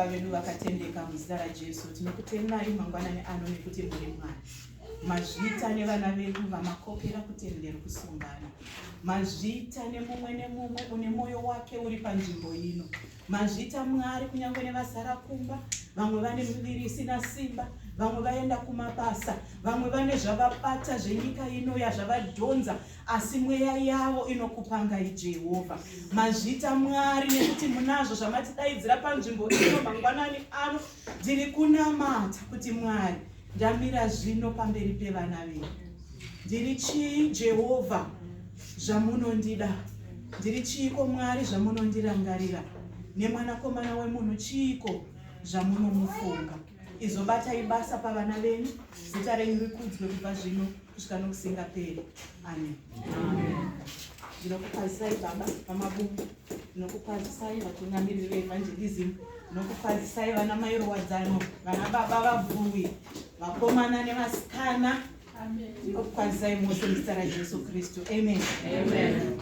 vedu vakatendeka, muzita raJesu tinokutendai mangwanani ano nekuti muri Mwari. Mazvita nevana vedu vamakokera kutende rokusungana. Mazvita nemumwe nemumwe une mwoyo wake uri panzvimbo ino. Mazvita Mwari, kunyange nevasara kumba, vamwe vane miviri isina simba, vamwe vaenda kumabasa, vamwe vane zvavabata zvenyika ino yazvavadhonza, asi mweya yavo inokupangai Jehovha. Mazvita Mwari nekuti munazvo zvamatidaidzira panzvimbo ino mangwanani ano. Ndiri kunamata kuti Mwari, ndamira zvino pamberi pevana venyu. Ndiri chii Jehovha zvamunondida? Ndiri chiiko Mwari zvamunondirangarira? Nemwanakomana wemunhu chiiko zvamunomufunga? Izobatai basa pavana venyu, zita renyu rikudzwe kubva zvino kusvika nokusingaperi. Amen. Ndinokukwazisai baba vaMabungu, ndinokukwazisai vatungamiriri veevangelism, ndinokukwazisai vana mai Ruwadzano, vana baba vaBvuwi, vakomana nevasikana. Ndinokukwazisai mose muzita raJesu Kristu. Amen. Amen.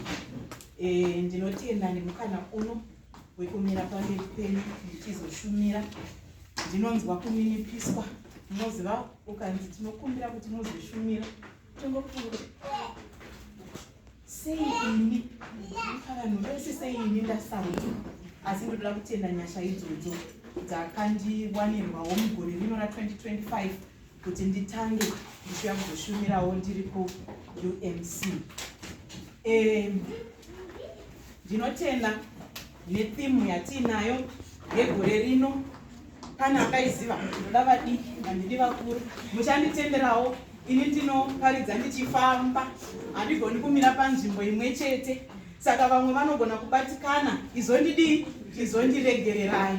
Ndinotenda nemukana uno wekumira pamberi penyu ndichizoshumira. Ndinonzwa kuninipiswa. Munoziva, ukanzi tinokumbira kuti muzoshumira, tongofunga kuti sei ini pavanhu vese, sei ini ndasarudzwa? Asi ndinoda kutenda nyasha idzodzo dzakandiwanirwawo mugore rino ra2025 kuti nditange ndichiuya kuzoshumirawo ndiri kuUMC. Ndinotenda netheme yatiinayo yegore rino. Pane akaiziva? Ndinoda vadiki, handidi vakuru. Muchanditenderawo, ini ndinoparidza ndichifamba, handigoni kumira panzvimbo imwe chete, saka vamwe vanogona kubatikana. Izondidii, izondiregererai.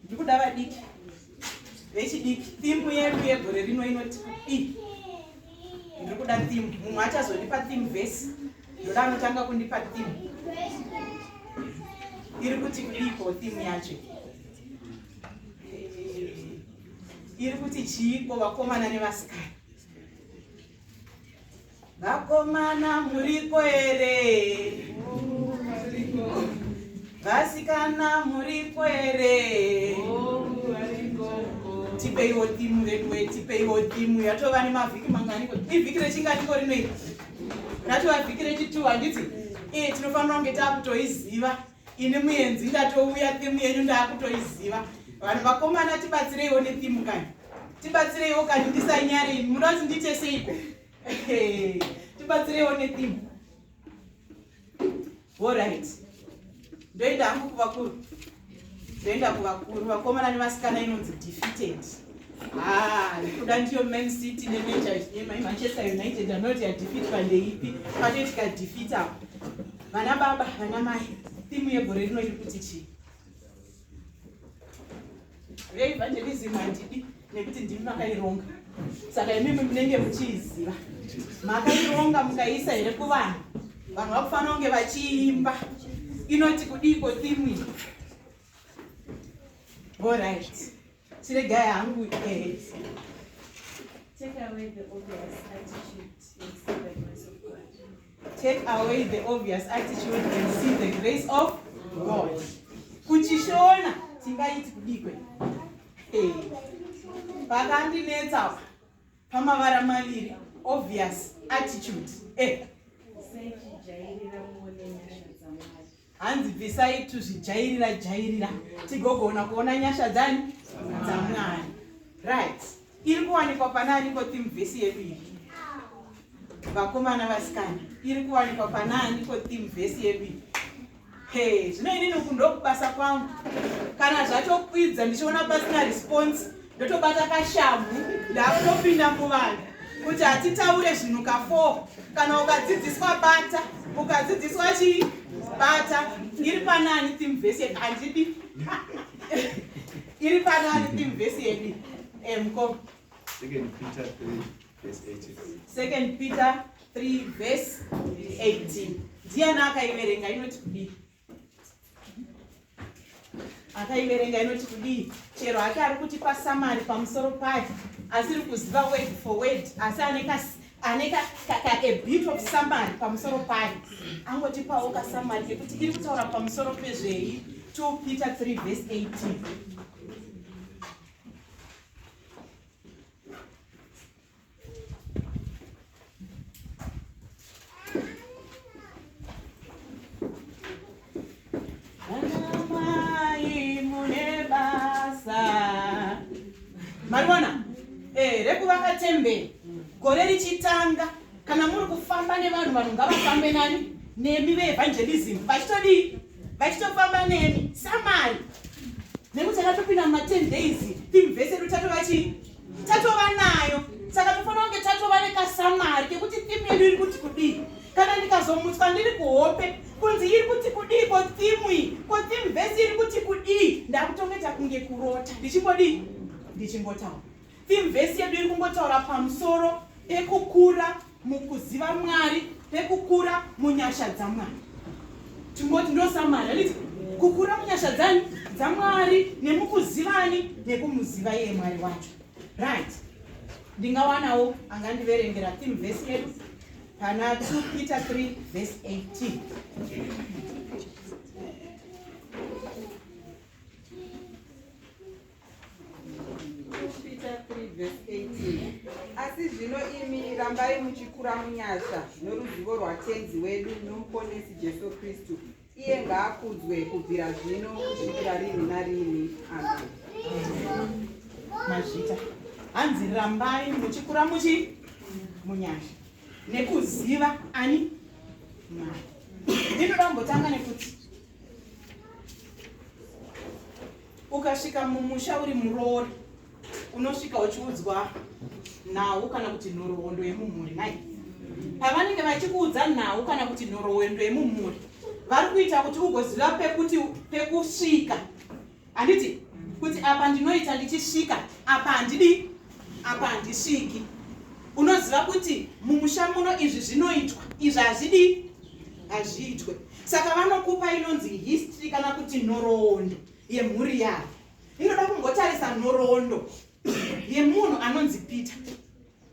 Ndikuda vadiki, vechidiki. Theme yedu yegore rino inoti kudii? Ndiri kuda theme. Mumwe achazondipa theme verse. Ndoda anotanga kundipa theme. Iri kuti kudiiko theme yacho? Iri kuti chiiko, vakomana nevasikana? Vakomana muriko here? Vasikana muriko here? Tipeiwo theme veduwe, tipeiwo theme. Yatova nemavhiki manganiko? Ivhiki rechinganiko rino iri? Ratova vhiki rechi2, handiti? Tinofanira kunge taakutoiziva. Ini muenzi ndatouya, theme yenyu ndaakutoiziva. Vanhu vakomana, tibatsireiwo netheme kani, tibatsireiwo kani, ndisanyare ini. Munoda kuti ndiite seiko? Tibatsireiwo netheme. Alright, ndoenda hangu kuvakuru, ndoenda kuvakuru. Vakomana nevasikana, inonzi "Defeated". Ah, kuda ndiyo Man City neManchester United anoti yadefeatwa ndeipi? Patoitika defeat apo. Vana baba, vana mai, theme yegore rino iri kuti chii? Veevangelism handidi nekuti ndimi makaironga, saka imimi munenge muchiiziva. Makaironga mukaiisa here kuvanhu? Vanhu vakufanira kunge vachiimba. Inoti kudiiko theme iyi? Alright, chiregai hangu. Take away the obvious attitude and see the grace of God. Take away the obvious attitude and see the grace of God. Kuchishona tingaiti kudikwe? Hey. Pakandinetsa pamavara maviri, obvious attitude. Saichijairira muone nyasha dzaMwari. Hanzi bvisai tuzvijairira jairira tigogona kuona nyasha dzani? DzaMwari. Right, iri kuwanikwa panaaniko theme verse yedu iyi? Vakomana, vasikana, iri kuwanikwa panaaniko theme verse yedu iyi? He, zvino inini uku ndokubasa kwangu. Kana zvatokwidza, ndichiona pasina response, ndotobata kashamhu, ndakutopinda muvanhu kuti hatitaure zvinhu ka4. Kana ukadzidziswa, bata. Ukadzidziswa chii, bata. Iri panani theme verse yedu? Handidi. Iri panani theme verse yedu, mko? Second Peter 3 verse 18. Second Peter 3 verse 18. Ndiani akaiverenga? Inoti kudii? Akaiverenga, inoti kudii? Chero hake ari kutipa summary pamusoro payo, asiri kuziva word for word, asi ane a bit of summary pamusoro payo, angotipawo kasummary kekuti iri kutaura pamusoro pezvei. 2 Peter 3 verse 18. Anamai mune basa. Mariona eh, rekuvaka temberi gore richitanga kana muri kufamba nevanhu vanhu ngavafambe nani nemi veevangelism vachitodii vachitofamba nemi samari nekuti takatopinda muma 10 days theme vhesi yedu tatova chii tatova nayo saka tofanira kunge tatova nekasamari kekuti theme yedu iri kuti kudii kana ndikazomutswa ndiri kuhope kunzi iri kuti kudii ko theme iyi ko theme vhesi iri kuti kudii ndakutongoita kunge kurota ndichingodii ndichingotaura Theme verse yedu iri kungotaura pamusoro pekukura mukuziva Mwari, pekukura munyasha dzaMwari. Tingoti ndosamari, handiti? Kukura munyasha dzani dzaMwari nemukuzivani nekumuziva iye Mwari wacho. Right. Ndingawanawo angandiverengera theme verse yedu pana 2 Peter 3 verse 18. Peter 3 verse 18. Asi zvino imi rambai muchikura munyasha noruzivo rwaTenzi wedu noMuponesi Jesu Kristu. Iye ngaakudzwe kubvira zvino kusvikira rinhi narinhi. Amen. Mazvita. Hanzi rambai muchikura muchi munyasha nekuziva ani Mwari. Ndinoda kumbotanga nekuti Ukasvika mumusha uri muroora unosvika uchiudzwa nhau kana kuti nhoroondo yemumhuri nhai. Pavanenge vachikuudza nhau kana kuti nhoroondo yemumhuri vari kuita kuti ugoziva pekuti pekusvika handiti kuti apa ndinoita ndichisvika apa handidi apa handisviki unoziva kuti mumusha muno izvi zvinoitwa izvi hazvidi hazviitwe saka vanokupa inonzi history kana kuti nhoroondo yemhuri yavo inoda kumbotarisa nhoroondo yemunhu anonzi Peter.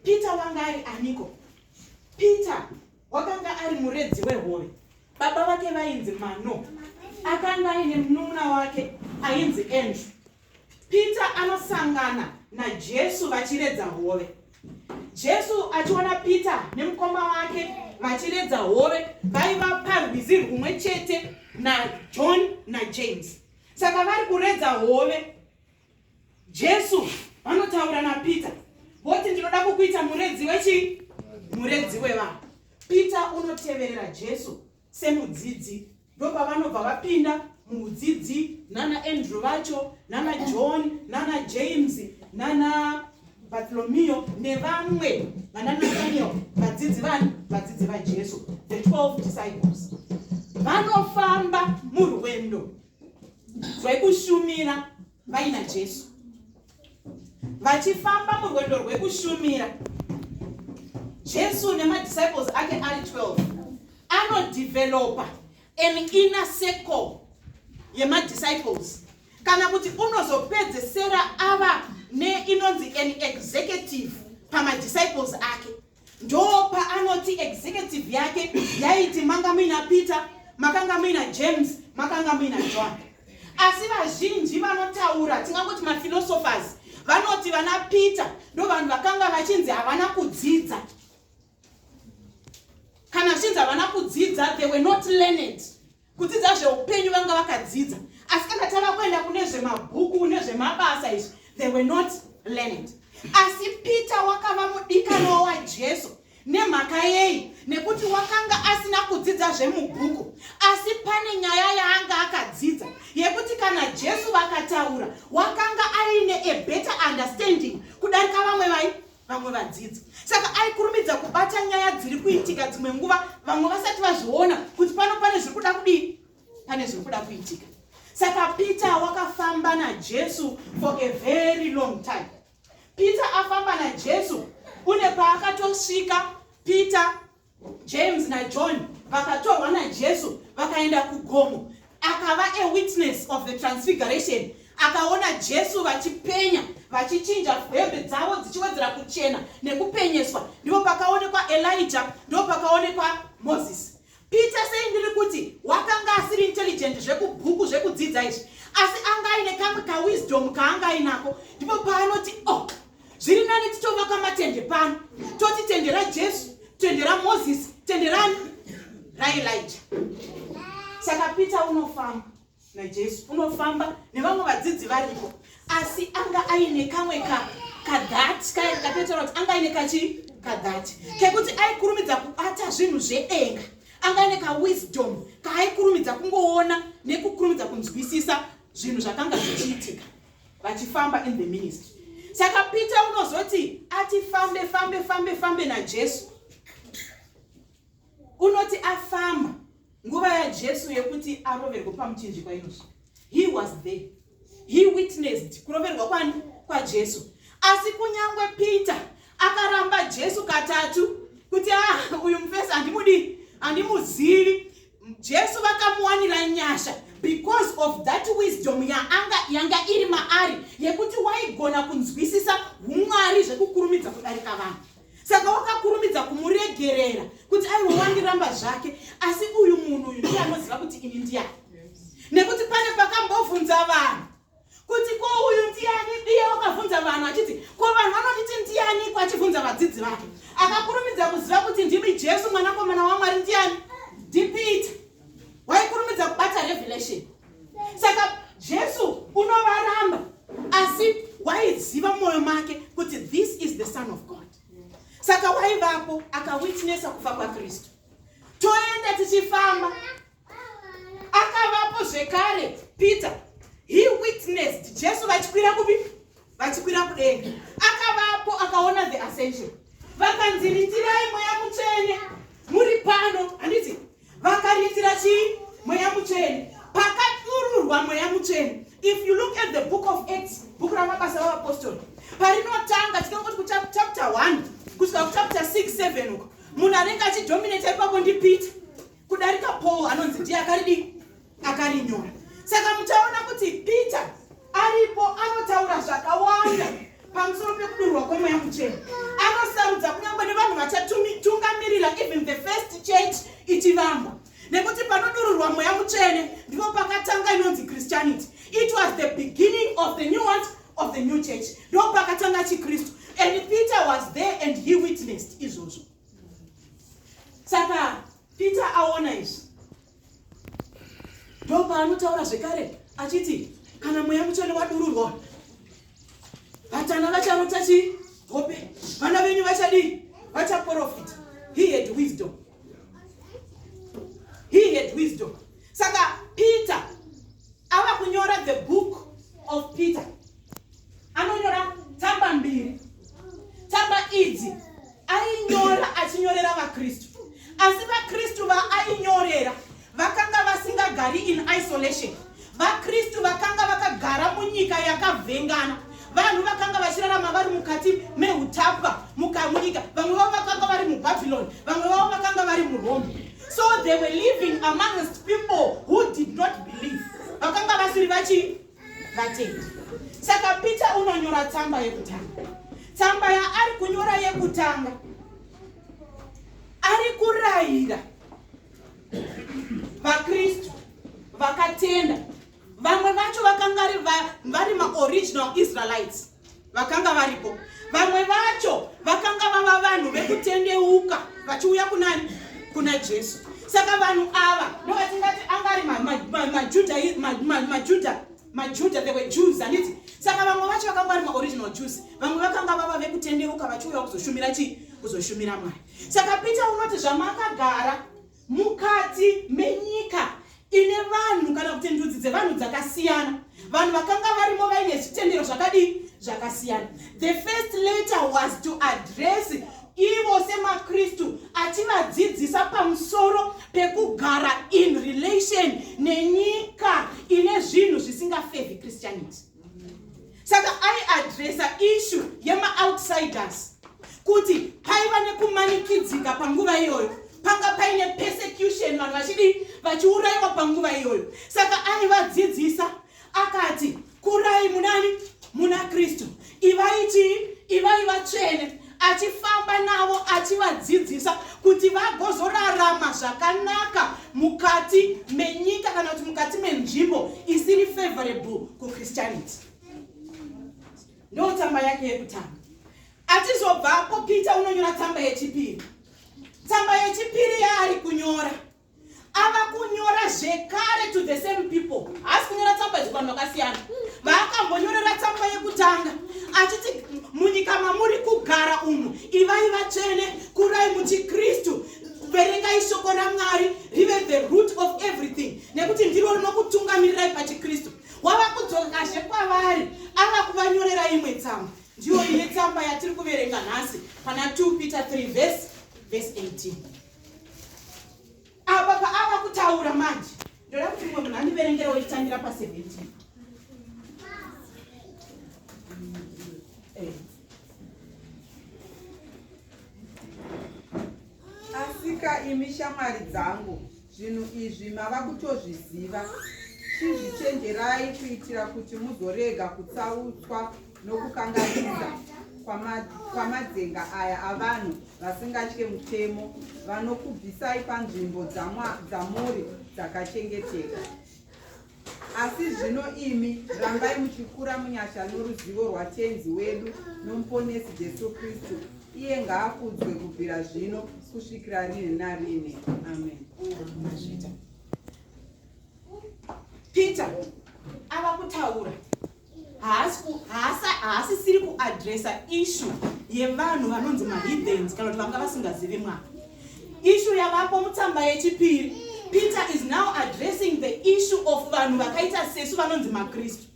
Peter wanga ari aniko? Peter wakanga ari muredzi wehove. Baba vake vainzi Mano. Akanga aine munun'una wake ainzi Andrew. Peter anosangana naJesu vachiredza hove. Jesu achiona Peter nemukoma wake vachiredza hove vaiva parwizi rwumwe chete naJohn naJames. Saka vari kuredza hove. Jesu vanotaura naPeter voti ndinoda kukuita muredzi wechii? Muredzi wevanhu. Peter unoteverera Jesu semudzidzi ndopavanobva vapinda muudzidzi nana Andrew vacho nana John nana James nana Bartolomeo nevamwe vana Nathaniel vadzidzi vani vadzidzi vaJesu the 12 disciples vanofamba murwendo rwekushumira vaina Jesu vachifamba murwendo rwekushumira Jesu nemadisciples ake ari 12 anodevelopa an inner circle yemadisciples kana kuti unozopedzesera ava neinonzi an executive pamadisciples ake ndopaanoti executive yake yaiti manga muina Peter makanga muina James makanga muina John asi vazhinji vanotaura tingangoti maphilosophers vanoti vana Peter ndo vanhu vakanga vachinzi havana kudzidza kana zvichinzi havana kudzidza they were not learned kudzidza zveupenyu vanga vakadzidza asi kana tava kuenda kune zvemabhuku nezvemabasa izvi they were not learned asi Peter wakava mudikanwa waJesu nemhaka yei nekuti wakanga asina kudzidza zvemubhuku asi pane nyaya yaanga akadzidza yekuti kana Jesu vakataura wakanga aine a better understanding kudarika vamwe vai vamwe vadzidzi saka aikurumidza kubata nyaya dziri kuitika dzimwe nguva vamwe vasati vazviona kuti pano pane zviri kuda kudii pane zviri kuda kuitika saka Peter wakafamba naJesu for a very long time Peter afamba naJesu une paakatosvika Peter James naJohn vakatorwa naJesu vakaenda kugomo akava a witness of the transfiguration akaona Jesu vachipenya vachichinja hembe dzavo dzichiwedzera kuchena nekupenyeswa ndipo pakaonekwa Elijah ndipo pakaonekwa Moses. Peter sei ndiri kuti wakanga asiri intelligent zvekubhuku zvekudzidza izvi, asi anga aine kamwe kawisdom kaanga ainako. Ndipo paanoti, oh, zviri nani titovaka matende pano, toti tende raJesu, tende raMoses, tende rani raElijah. Saka Peter unofamba naJesu, unofamba nevamwe vadzidzi varipo, asi anga aine kamwe kadhati kapetero kuti anga aine kachi kadhati kekuti aikurumidza kubata zvinhu zvedenga, anga aine kawisdom kaaikurumidza kungoona nekukurumidza kunzwisisa zvinhu zvakanga zvichiitika vachifamba in the ministry. Saka Peter unozoti ati fambe fambe fambe fambe naJesu, unoti afamba nguva yaJesu yekuti aroverwe pamuchinjikwa inosvika, he was there, he witnessed kuroverwa kwani kwaJesu. Asi kunyangwe Peter akaramba Jesu katatu kuti, ah, uyu mufesi handimudi, handimuzivi, Jesu vakamuwanira nyasha because of that wisdom yaanga yanga iri maari, yekuti waigona kunzwisisa umwari zvekukurumidza kudarika vanhu. Saka wakakurumidza kumuregerera kuti aiwa, wandiramba zvake, asi uyu munhu uyu ndiye anoziva kuti ini ndiani. Nekuti pane pakambobvunza vanhu kuti, ko uyu ndiani? Iye wakabvunza vanhu achiti, ko vanhu vanonditi ndianiko? Achibvunza vadzidzi vake, akakurumidza kuziva kuti ndimi Jesu mwanakomana waMwari. Ndiani? NdiPeter. Waikurumidza kubata revelation. Saka Jesu unovaramba, asi waiziva mumwoyo make kuti this is the Son of God. Saka waivapo akawitnessa kufa kwaKristu. Toenda tichifamba, akavapo zvekare Peter. He witnessed Jesu vachikwira kupi? Vachikwira kudenga. Akavapo, akaona the ascension. Vakanzi, rindirai Mweya Mutsvene muri pano, handiti? Vakarindira chii? Mweya Mutsvene. Pakadururwa Mweya Mutsvene, if you look at the Book of Acts, bhuku raMabasa vaVapostori, parinotanga, tinongoti kuchapter 1 kusvika kuchapter 6 7 uko, munhu anenge achidominata ipapo ndiPeter kudarika Paul, anonzi ndiye akaridii, akarinyora. Saka muchaona kuti Peter aripo anotaura zvakawanda pamusoro pekudurwa kweMweya Mutsvene. Anosarudza kunyange nevanhu vachatungamirira even the first church ichivambwa, nekuti panodururwa Mweya Mutsvene ndipo pakatanga inonzi Christianity. It was the beginning of the new what? Of the new church. Ndo pakatanga chiKristu, and Peter was there and he witnessed izvozvo. Saka Peter aona izvi, ndo paanotaura zvekare achiti kana Mweya Mutsvene wadururwa, vatana vacharota chii? Hope. Vana venyu vachadii? Vachaprofita. He had wisdom, he had wisdom. Saka Peter ava kunyora the Book of Peter, anonyora tsamba mbiri. Tsamba idzi ainyora achinyorera vaKristu, asi vaKristu vaainyorera vakanga vasingagari in isolation. VaKristu vakanga vakagara munyika yakavhengana, vanhu vakanga vachirarama vari mukati meutapwa munyika. Vamwe vavo vakanga vari muBhabhiloni, vamwe vavo vakanga vari muRome. So they were living amongst people who did not believe, vakanga vasiri vachi vatendi. Saka Peter unonyora tsamba yekutanga. Tsamba yaari kunyora yekutanga, ari kurayira vaKristu vakatenda. Vamwe vacho vakanga vari maoriginal Israelites vakanga varipo, vamwe vacho vakanga vava vanhu vekutendeuka vachiuya kunani? Kuna Jesu. Saka vanhu ava ndovatingati anga ari maJuda. MaJuda, they were Jews, handiti? Saka vamwe vacho vakanga vari maoriginal Jews, vamwe vakanga vava vekutendeuka vachiuya kuzoshumira chii? Kuzoshumira Mwari. Saka Peter unoti, zvamakagara mukati menyika ine vanhu kana kuti ndudzi dzevanhu dzakasiyana, vanhu vakanga varimo vaine zvitendero zvakadii? Zvakasiyana. The first letter was to address ivo semaKristu, achivadzidzisa pamusoro pekugara in relation nenyika ine zvinhu zvisingafavhi Christianity. Saka aiadresa issue yemaoutsiders, kuti paiva nekumanikidzika panguva iyoyo, panga paine persecution, vanhu vachidii? Vachiurayiwa panguva iyoyo. Saka aivadzidzisa akati, kurai munani? Muna Kristu. Ivai chii? Ivai vatsvene. Achifamba navo achivadzidzisa kuti Vagozorarama zvakanaka mukati menyika kana kuti mukati menzvimbo isiri favorable kuChristianity. Ndo tsamba yake yekutanga. Achizobvapo, Peter unonyora tsamba yechipiri. Tsamba yechipiri yaari kunyora, ava kunyora zvekare to the same people. Haasi kunyora tsamba idzi kuvanhu vakasiyana vaakambonyorera tsamba yekutanga, achiti munyika mamuri kugara umu, ivai vatsvene, kurai muchiKristu, verengai shoko raMwari rive the root of everything, nekuti ndiro rinokutungamirirai pachiKristu. Wava kudzokazve kwavari, ava kuvanyorera imwe tsamba. Ndiyo ine tsamba yatiri kuverenga nhasi pana 2 Peter 3 verse 18. Apa paava kutaura manje, ndoda kuti mumwe munhu andiverengerawo ichitangira pa17. Asika imi, shamwari dzangu, zvinhu izvi mava kutozviziva. Chizvichenjerai kuitira kuti muzorega kutsautswa nokukanganisa kwamadzenga aya avanhu vasingatye mutemo, vanokubvisai panzvimbo dzamuri dzakachengeteka. Asi zvino imi rambai muchikura munyasha noruzivo rwaTenzi wedu noMuponesi Jesu Kristu. Iye ngaakudzwe kubvira zvino kusvikira rini narini. Amen. Mazvita. Peter ava kutaura, haasisiri kuadresa issue yevanhu vanonzi maheathens kana kuti vanga vasingazivi Mwari. Issue yavapo mutsamba yechipiri, Peter is now addressing the issue of vanhu vakaita sesu vanonzi maKristu.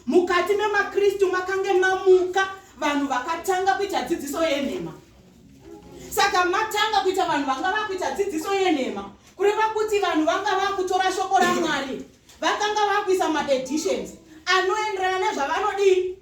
Mukati memaKristu makange mamuka vanhu vakatanga kuita dzidziso yenhema. Saka matanga kuita vanhu vanga vakuita dzidziso yenhema, kureva kuti vanhu vanga vakutora shoko raMwari, vakanga vakuisa maadditions anoenderana nezvavanodii,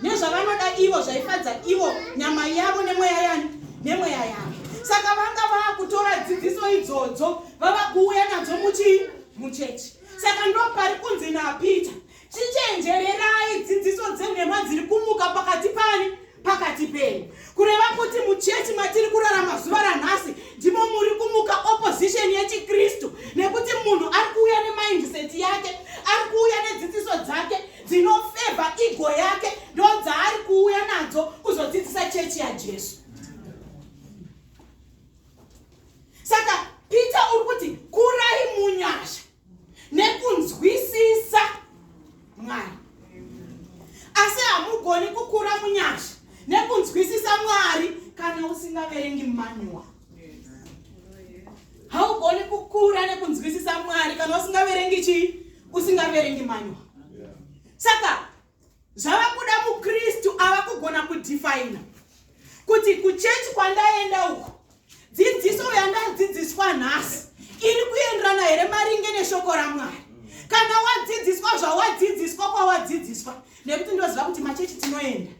nezvavanoda ivo, zvaifadza ivo, nyama yavo nemweya yani, nemweya yavo. Saka vanga vakutora dzidziso idzodzo, vava kuuya nadzo muchii? Muchechi. Saka ndo pari kunzi naPeter, chichenjererai dzidziso dzenhema dziri kumuka pakati pani, pakati penyu. Kureva kuti muchechi matiri kurarama zuva ranhasi ndimo muri kumuka opposition yechiKristu, nekuti munhu ari kuuya nemindset yake, ari kuuya nedzidziso dzake dzinofavor ego yake, ndo dzaari kuuya nadzo kuzodzidzisa chechi yaJesu. Saka Peter uri kuti kurai munyasha nekunzwisisa Mwari. Asi hamugoni kukura munyasha nekunzwisisa Mwari kana usingaverengi manual. Haugoni kukura nekunzwisisa Mwari kana usingaverengi chii? Usingaverengi manual. Saka zvava kuda muKristu ava kugona kudefina kuti kuchechi kwandaenda uku, dzidziso yandadzidziswa nhasi iri kuenderana here maringe neshoko raMwari? Kana wadzidziswa zvawadzidziswa kwawadzidziswa, nekuti ndoziva kuti machechi tinoenda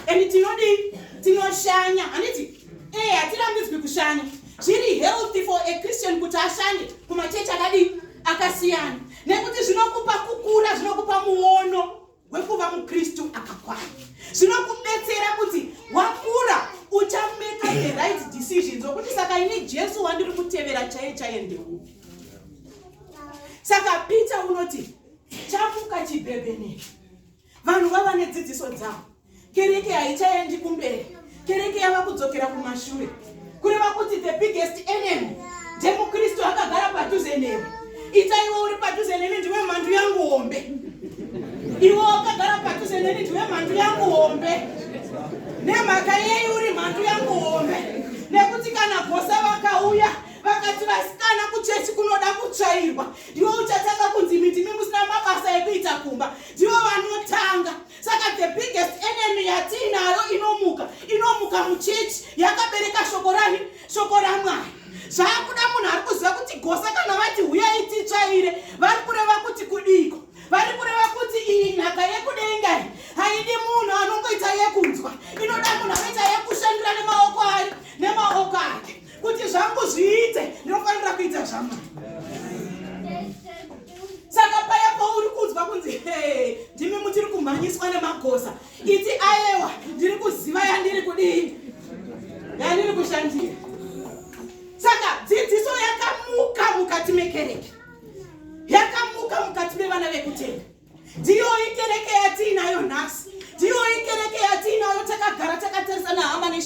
and tinodii? Tinoshanya, handiti? E, hatirambidzwi kushanya. Zviri healthy for a Christian kuti ashanye kumachechi akadii? Akasiyana, nekuti zvinokupa kukura, zvinokupa muono wekuva muKristu akakwana, zvinokubetsera kuti wakura uchamake the right decisions wokuti saka ini Jesu wandiri kutevera chaiye chaiye ndeupi. Saka Peter unoti chamuka chibhebhenei, vanhu vava nedzidziso dzavo, kereke haichaendi kumberi, kereke yava kudzokera kumashure. Kureva kuti the biggest enemy ndemukristu akagara padhuze newe. Ita iwe uri padhuze neni, ndiwe mhandu yangu hombe. Iwe wakagara padhuze neni, ndiwe mhandu yangu hombe. Nemhaka yei uri mhandu yangu hombe? Nekuti kana gosa vakauya vakati vasikana kuchechi kunoda kutsvairwa, ndiwe uchatanga kunzi ndimi musina mabasa ekuita kumba. Ndivo vanotanga. Saka the biggest enemy yatiinayo inomuka, inomuka muchechi yakabereka shoko rani? Shoko raMwari. Zvaakuda munhu ari kuziva kuti gosa kana vati huyai titsvaire, vari kureva kuti kudiko? Vari kureva kuti iyi nhaka yekudenga iyi haidi munhu anongoita yekunzwa, inoda munhu anoita yekushandira nemaoko ari nemaoko ake. Kuti zvangu zviite, ndinofanira kuita zvaMwari. Saka paya pauri kunzwa kunzi, "He, ndimi muchiri kumhanyiswa nemagosa," iti, "Ayewa, ndiri kuziva yandiri kudii, yandiri kushandira."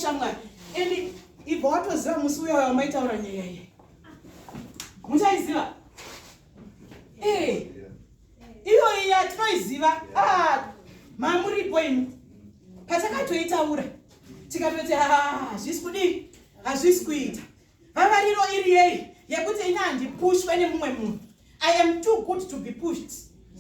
ushamwari. And ibva watoziva musi uya wamaitaura nyaya iyi. Muchaiziva? Eh. Iyo iya tinoiziva. Ah, mamuripo imi. Patakatoitaura tikatoti ah, hazvisi kudii? Hazvisi kuita. Vavariro iri yei yekuti ini handipushwe nemumwe munhu. I am too good to be pushed.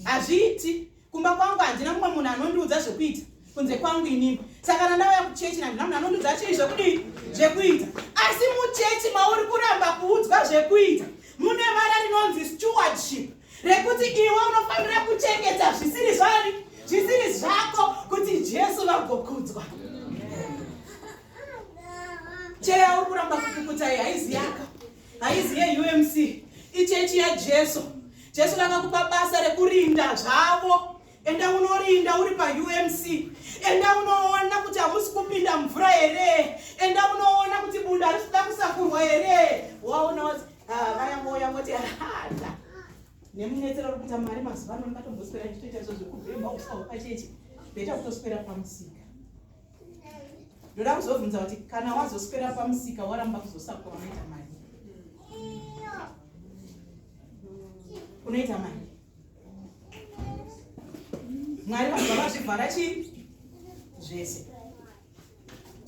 Hazviiti. Kumba kwangu handina mumwe munhu anondiudza zvekuita kunze kwangu inini. Saka kana ndauya kuchechi handina munhu anondiudza chii zvekudii zvekuita. Asi muchechi mauri kuramba kuudzwa zvekuita mune vara rinonzi stewardship rekuti iwe unofanira kuchengeta zvisiri zvani zvisiri zvako kuti Jesu vagokudzwa. Cheya uri kuramba kupukuta iyi haizi yako, haizi yeUMC, ichechi yaJesu. Jesu vakakupa basa rekurinda zvavo. Enda unorinda uri paUMC. Enda unoona kuti hamusi kupinda mvura here. Enda unoona kuti bunda harisi kuda kusakurwa here. Waona wati ah, vaya vouya voti hata nemunetsera uri kuita mari mazuva ano ndingatomboswera ndichitoita izvo zvekubhemba uswa hwepachechi beta kutoswera pamusika. Ndoda kuzobvunza kuti kana wazoswera pamusika waramba kuzosakura unoita mari? Unoita mari? Mwari vanobva vazvivhara chii zvese.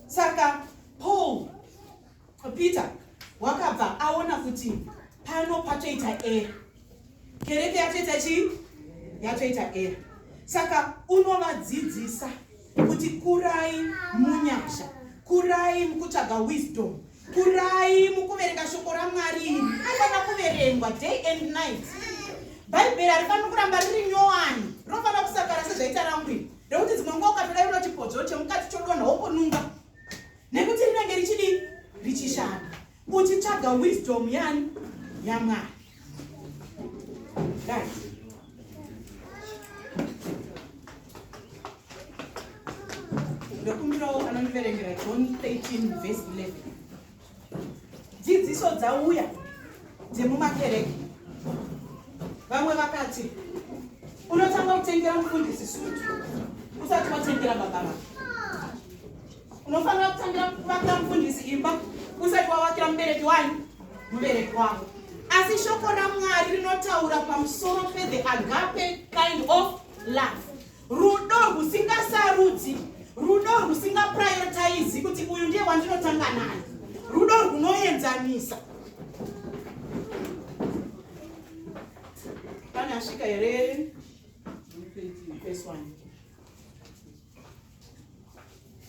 Saka Paul Peter wakabva aona kuti pano patoita era, kereke yatoita chii, yatoita era. Saka unovadzidzisa kuti kurai munyasha, kurai mukutsvaga wisdom, kurai mukuverenga shoko raMwari. Iri rinofanira kuverengwa day and night. Bhaibheri harifaniri kuramba riri nyowani, rinofanira kusakara sezvaita rangu iri, rekuti dzimwe nguva ukatoda iro chipodzvo chemukati chodonha woponunga, nekuti rinenge richidii, richishanda, uchitsvaga wisdom yani yaMwari. Right. Ndokumbirawo anondiverengera John 13 verse 11. Dzidziso dzauya dzemumakereke. Vamwe vakati unotanga kutengera mufundisi sutu usati watengera baba vako. Unofanira kutangira kuvakira mufundisi imba usati wavakira mubereki wani mubereki wako. Asi shoko raMwari rinotaura pamusoro pethe agape kind of love, rudo rwusingasarudzi, rudo rwusingaprioritize kuti uyu ndiye wandinotanga naye, rudo rwunoenzanisa. Pane asvika here? Verse 1.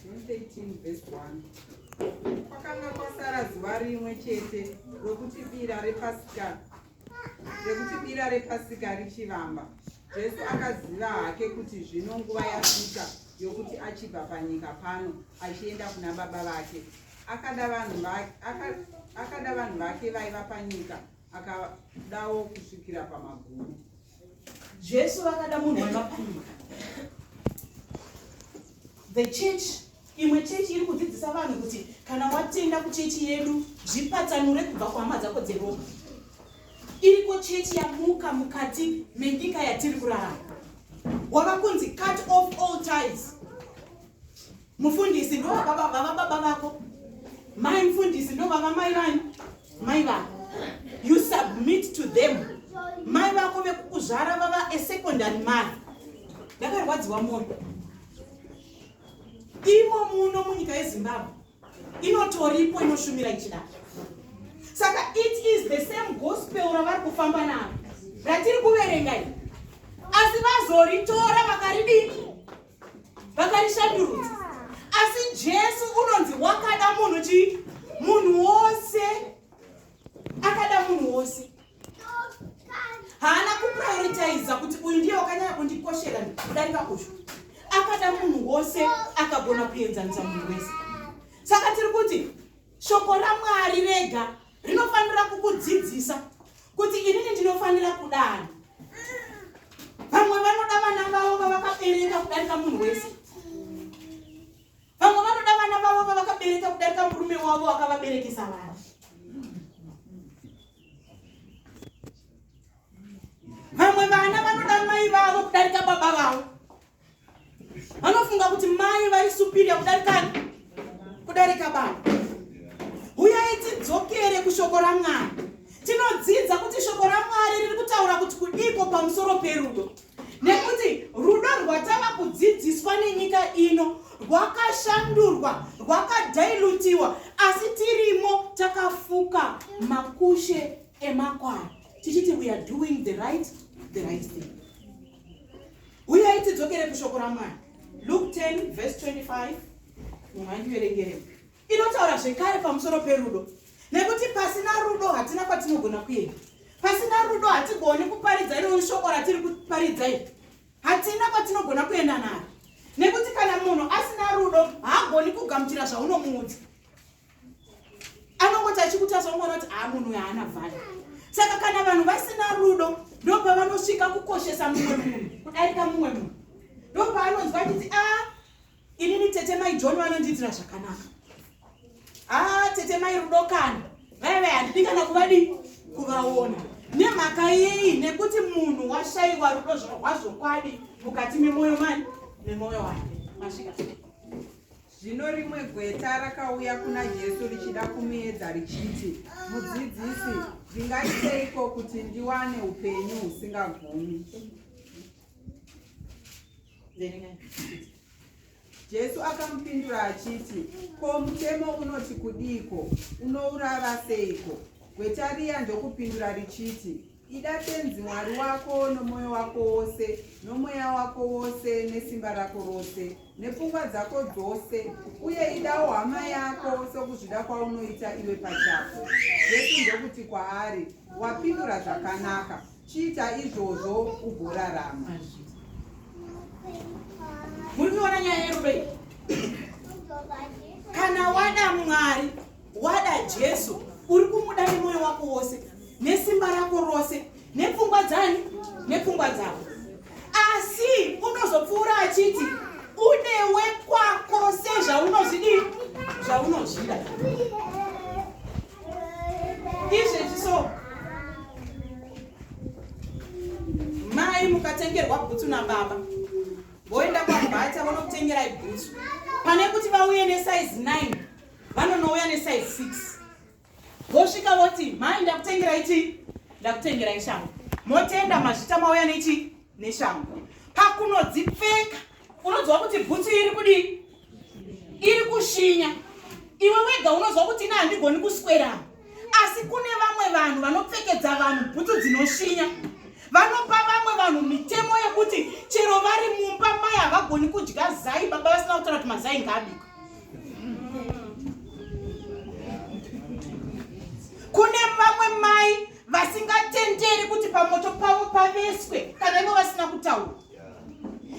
John 13 verse 1. Kwakanga kwasara zuva rimwe chete rokuti bira rePasika rekuti bira rePasika richivamba. Jesu akaziva hake kuti zvino nguva yasvika yokuti achibva panyika pano achienda kuna Baba vake. Akada vanhu vake, akada vanhu vake vaiva panyika, akadawo kusvikira pamagumo. Jesu vakada munhu waiva panyika. The church, imwe chechi iri kudzidzisa vanhu kuti kana watenda kuchechi yedu zvipatsanure kubva kuhama dzako dzeropa. Iriko chechi yamuka mukati menyika yatiri kurarama. Wava kunzi cut off all ties. Mufundisi ndo vava baba vako, mai mufundisi ndo vava mai vani, mai vako. You submit to them. Mai vako vekukuzvara vava a secondary mother. Ndakarwadziwa mwoyo. Imo muno munyika yeZimbabwe inotoripo inoshumira ichidaro. Saka it is the same gospel ravari kufamba naro ratiri kuverenga iri, asi vazoritora vakaridii, vakarishandurudza. Asi Jesu unonzi wakada munhu chii, munhu wose, akada munhu wose. Haana kuprioritiza kuti uyu ndiye wakanyanya kundikoshera kudarika uyu. Akada munhu wose, akagona kuenzanisa munhu wese. Saka tiri kuti shoko raMwari rega rinofanira kukudzidzisa kuti inini ndinofanira kudani. Vamwe vanoda vana vavo vavakabereka kudarika munhu wese. Vamwe vanoda vana vavo vavakabereka kudarika murume wavo akavaberekesa vana. Vamwe vana vanoda mai vavo kudarika baba vavo. Vanofunga kuti mai vari superior kudarika kudarika baba. Huyai tidzokere kushoko raMwari. Tinodzidza kuti shoko raMwari riri kutaura kuti kudiko pamusoro perudo. Nekuti rudo rwatava kudzidziswa nenyika ino rwakashandurwa, rwakadhailutiwa, asi tirimo takafuka makushe emakwai tichiti we are doing the right, the right thing. Huyai tidzokere kushoko raMwari. Luke 10 verse 25 munhu andiverengeremo inotaura zvekare pamusoro perudo nekuti pasina rudo hatina kwatinogona kuenda. Pasina rudo hatigoni kuparidza iroro shoko ratiri kuparidza iri. Hatina kwatinogona kuenda naro nekuti kana munhu asina rudo haagoni kugamuchira zvaunomuudza. Anongoti achikutarisa ungoona kuti haa munhu uyu haana value. Saka kana vanhu vasina rudo ndopavanosvika kukoshesa mumwe munhu kudarika mumwe munhu. Ndopaanonzwa achiti a inini tete mai John vanondiitira zvakanaka. Haa tete mai Rudo kana vaya vaya handidi kana kuvadii kuvaona. Nemhaka yei? Nekuti munhu washaiwa rudo rwazvokwadi mukati memwoyo mani memwoyo wake. Masvika. Zvino rimwe gweta rakauya kuna Jesu richida kumuedza richiti, Mudzidzisi, ndingaiteiko kuti ndiwane upenyu husingagumi? Jesu akamupindura achiti, Ko mutemo unoti kudiiko? Unourava seiko? Gweta riya ndokupindura richiti, Ida Tenzi Mwari wako nomwoyo wako wose, nomweya wako wose, nesimba rako rose, nepfungwa dzako dzose, uye idawo hama yako sokuzvida kwaunoita iwe pachako. Jesu ndokuti kwaari, Wapindura zvakanaka, chiita izvozvo ugorarama. Muri kuiona nyaya yerudo iyi? Kana wada Mwari, wada Jesu, uri kumuda nemwoyo wako wose, nesimba rako rose, nepfungwa dzani, nepfungwa dzako. Asi unozopfuura achiti ude wekwako sezvaunozvidii, zvaunozvida. Izvezvi so mai mukatengerwa bhutsu nababa voenda kwabhata vonokutengerai bhutsu, pane kuti vauye nesaizi 9 vanonouya nesaizi 6, vosvika voti mai ndakutengerai chii, ndakutengerai shangu, motenda mazvita mauya nechii, neshangu. Pakunodzipfeka unonzwa kuti bhutsu iri kudii, iri kushinya. Iwe wega unonzwa kuti ina handigoni kuswera. Asi kune vamwe vanhu vanopfekedza vanhu bhutsu dzinoshinya. Vanopa vamwe vanhu mitemo yekuti chero vari mumba mai havagoni kudya zai baba vasina kutaura kuti mazai ngaabikwe. Kune vamwe mai vasingatenderi kuti pamoto pavo paveswe kana ivo vasina kutaura.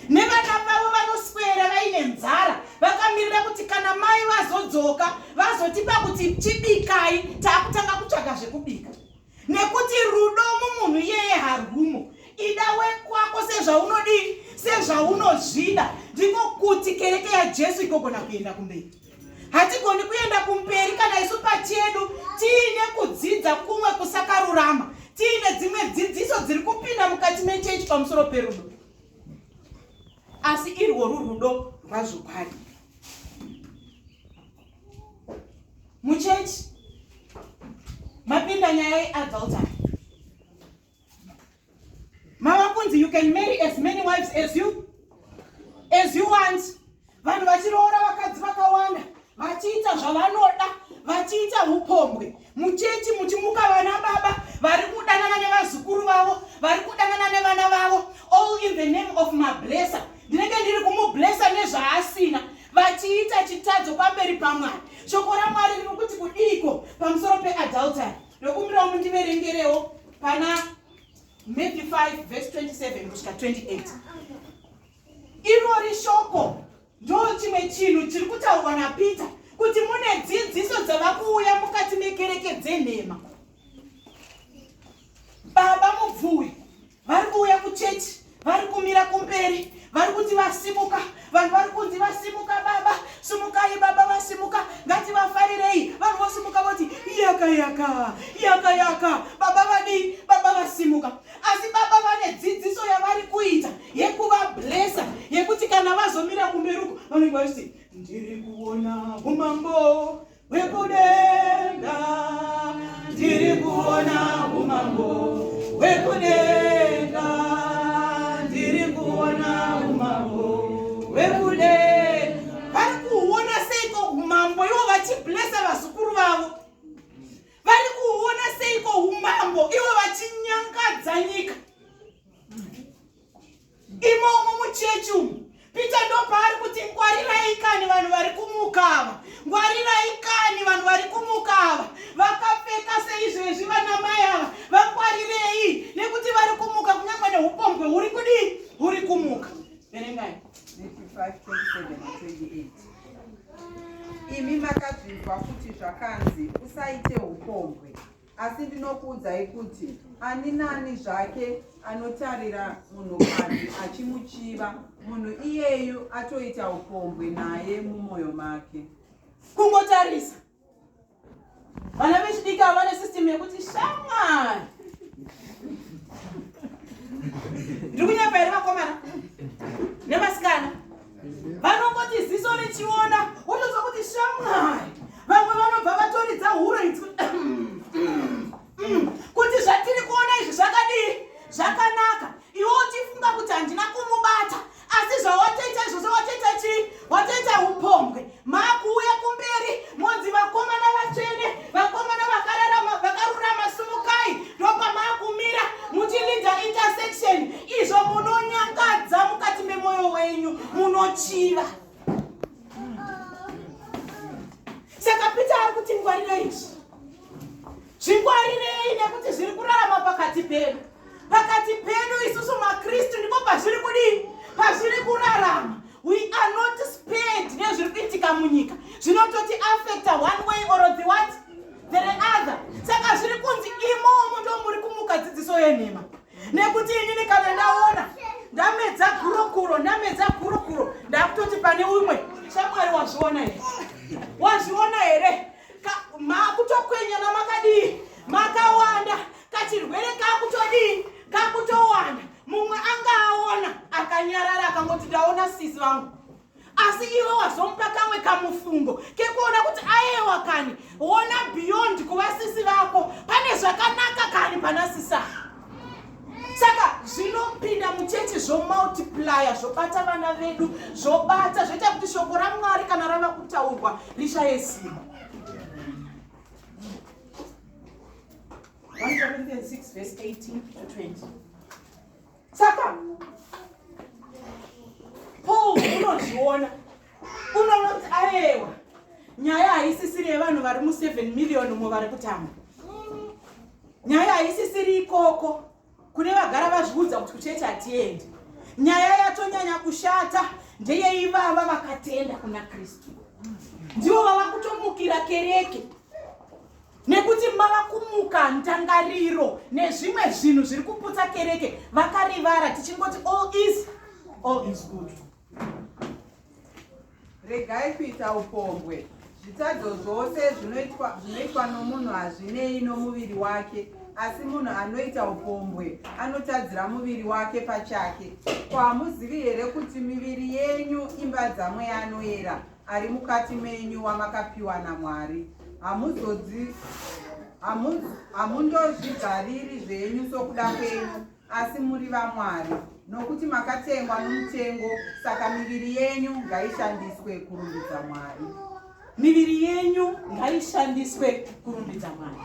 Nevana vavo vanoswera vaine nzara vakamirira kuti kana mai vazodzoka vazotipa kuti chibikai, taakutanga kutsvaga zvekubika. Nekuti rudo mumunhu iyeye harwumo. Ida wekwako sezvaunodii, sezvaunozvida. Ndiko kuti kereke yaJesu igogona kuenda kumberi. Hatigoni kuenda kumberi kana isu pachedu tiine kudzidza kumwe kusakarurama, tiine dzimwe dzidziso dziri kupinda mukati mechechi pamusoro perudo. Asi irworwu rudo rwazvokwadi. Muchechi mapinda nyaya yeadultery. Mava kunzi you can marry as many wives as you want. Vanhu vachiroora vakadzi vakawanda, vachiita zvavanoda, vachiita upombwe. Muchechi muchimuka vana baba vari kudanana nevazukuru vavo, vari kudanana nevana vavo, all in the name of mablesser. Ndinenge ndiri kumublessa nezvaasina, vachiita chitadzo pamberi paMwari. Shoko raMwari riri kuti kudiiko pamusoro peadultery? Ndokumbirawo mundiverengerewo pana Matthew 5 verse 27 kusvika 28. Irori shoko ndo chimwe chinhu chiri kutaurwa naPeter kuti mune dzidziso dzava kuuya mukati mekereke dzenhema. Baba mubvuwi vari kuuya kuchechi, vari kumira kumberi, vari kuti vasimuka, vanhu vari kunzi vasimuka, baba simukai, baba vasimuka, ngativafarirei. Vanhu vosimuka voti yaka yaka yaka yaka, baba vadii, baba vasimuka. Asi baba vane dzidziso yavari kuita yekuvablessa, yekuti kana vazomira kumberi uko vanenge vachiti ndiri kuona umambo. Imi makazvinzwa kuti zvakanzi, Usaite upombwe. Asi ndinokuudzai kuti ani nani zvake anotarira munhukadzi achimuchiva, munhu iyeyu atoita upombwe naye mumwoyo make. Kungotarisa vana vechidiki ava vane system yekuti shamwari ndiri kunyepa here vakomana nevasikana vanongoti ziso richiona wotonzwa kuti shamwari vamwe vanobva vatoridza huro idzi kuti zvatiri kuona izvi zvakadii zvakanaka iwe uchifunga kuti handina kumubata asi zvawatoita izvozvo watoita chii watoita upombwe maakuuya kumberi monzi vakomana vatsvene vakomana vakararama vakarurama sumukai ndopamaakumira muchilinda intersection izvo munonyangadza mukati memwoyo wenyu munochiva saka peter ari kuti ngwarira izvi Zvingwarirei nekuti zviri kurarama pakati pedu. Pakati pedu isusu maKristu ndipo pazviri kudii? Pazviri kurarama. We are not spared nezviri kuitika munyika. Zvinototi affecta one way or the what? The other. Saka zviri kunzi imomo ndo muri kumuka dzidziso yenhema. Nekuti inini kana ndaona ndamedza gurokuro, ndamedza gurokuro, ndakutoti pane umwe shamwari wazviona here? Wazviona here? Makutokwenyana makadii makawanda kachirwere kakutodii kakutowanda mumwe anga aona akanyarara akangoti ndaona sisi vangu asi iwe wazomupa kamwe kamufungo kekuona kuti ayewa kani ona beyond kuva sisi vako pane zvakanaka kani pana sisi ava saka zvinopinda muchechi zvomultiplya zvobata vana vedu zvobata zvoita kuti shoko ramwari kana rava kutaurwa rishaye simba 1 Corinthians 6 verse 18 to 20 saka Paul unozviona unonoti ayewa nyaya haisisiri yevanhu vari mu7 million umo vari kutamba nyaya haisisiri ikoko kune vagara vazviudza kuti kuchechi hatiendi nyaya yatonyanya kushata ndeyeivava vakatenda kuna kristu ndivo vava kutomukira kereke nekuti mava kumuka ndangariro nezvimwe zvinhu zviri kuputsa kereke vakarivara tichingoti all is all is good Regai kuita upombwe. Zvitadzo zvose zvinoitwa zvinoitwa nomunhu hazvinei nomuviri wake, asi munhu anoita upombwe anotadzira muviri wake pachake. Ko hamuzivi here kuti miviri yenyu imba dzaMweya Anoera ari mukati menyu wamakapiwa naMwari? Hamuzodzi hamundozvigariri zvenyu sokuda kwenyu, asi muri vaMwari, nokuti makatengwa nomutengo, saka miviri yenyu ngaishandiswe kurumbidza Mwari. Miviri yenyu ngaishandiswe kurumbidza Mwari.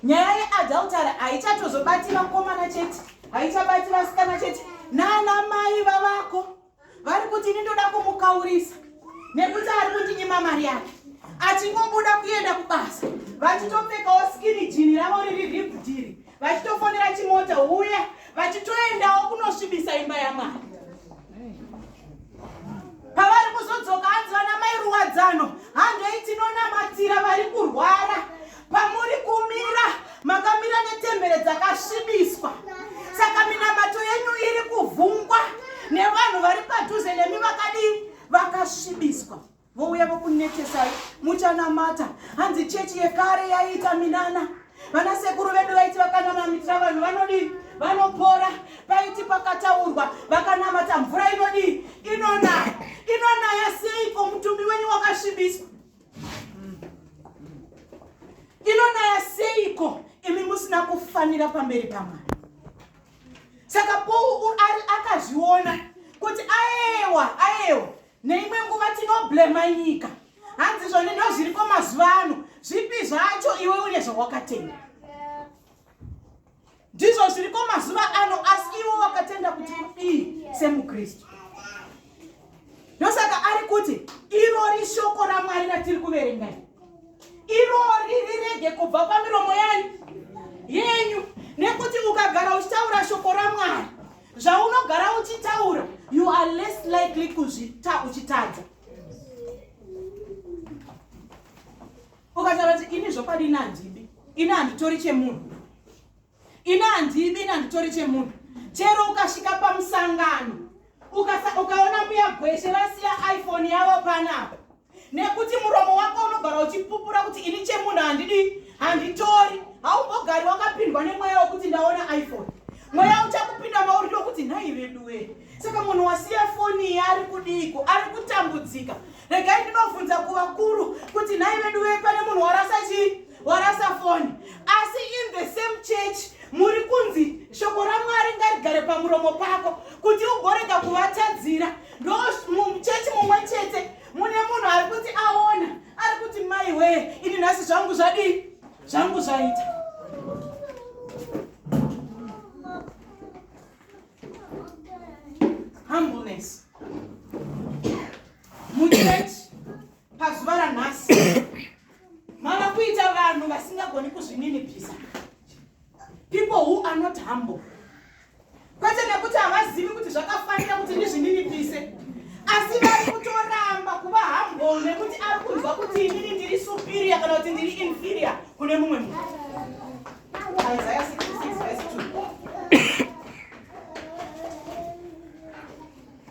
Nyaya yeadultery haichatozobati vakomana chete, haichabati vasikana chete, nana mai vavako vari kuti ini ndoda kumukaurisa nekuti ari kundinyima mari yake achingobuda kuenda kubasa vachitopfekawo skini jini ravo riri ribdiri vachitofonera chimota huya vachitoendawo kunosvibisa imba yamwari pavari kuzodzoka hanzi vana mai ruwadzano handei tinonamatira vari kurwara pamuri kumira makamira netembere dzakasvibiswa saka minamato yenyu iri kuvhungwa nevanhu vari padhuze nemi vakadii vakasvibiswa vouya vokunetesai muchanamata hanzi chechi yekare yaiita minana vana sekuru vedu vaiti vakanamamitira vanhu vanodii vanopora paiti pakataurwa vakanamata mvura inodii inonaya inonaya seiko mutumbi wenyu wakasvibiswa inonaya seiko imi musina kufanira pamberi pamwari saka paul ari akazviona kuti aewa aewa neimwe nguva tinoblema nyika hanzi zvone ndozviriko mazuva ano zvipi zvacho iwe une zvawakatenda ndizvo zviriko mazuva ano asi iwo wakatenda kuti kudii semukristu ndosaka ari kuti irori shoko ramwari ratiri kuverenga irori rirege kubva pamiromo yanyu yenyu nekuti ukagara uchitaura shoko ramwari zvaunogara uchitaura you are less likely kuzvita uchitadza. Zvokwadi ini handibi, ini handitori chemunhu, ini handibi, ini handitori chemunhu. Chero ukasvika pamusangano ukaona mbuya Gweshe vasiya iPhone yavo panapa, nekuti muromo wako unogara uchipupura kuti ini chemunhu handidi, handitori, haumbogari wakapindwa nemweya wekuti ndaona iPhone. Mweya uchakupinda mauri ndokuti nhai veduwe, saka munhu wasiya foni iyi ari kudiiko? Ari kutambudzika. Regai ndinobvunza kuvakuru kuti nhai veduwe, pane munhu warasa chii? Warasa foni. Asi in the same church muri kunzi shoko raMwari ngarigare pamuromo pako kuti ugorega kuvatadzira. Ndo muchechi mumwe chete mune munhu ari kuti aona, ari kuti mai wee, ini nhasi zvangu zvadii, zvangu zvaita. Humbleness muchechi pazuva ranhasi mava kuita vanhu vasingagoni kuzvininipisa, people who are not humble. Kwete nekuti havazivi kuti zvakafanira kuti ndizvininipise, asi vari kutoramba kuva humble nekuti ari kunzwa kuti inini ndiri superior kana kuti ndiri inferior kune mumwe munhu. Isaiah 66 verse 2.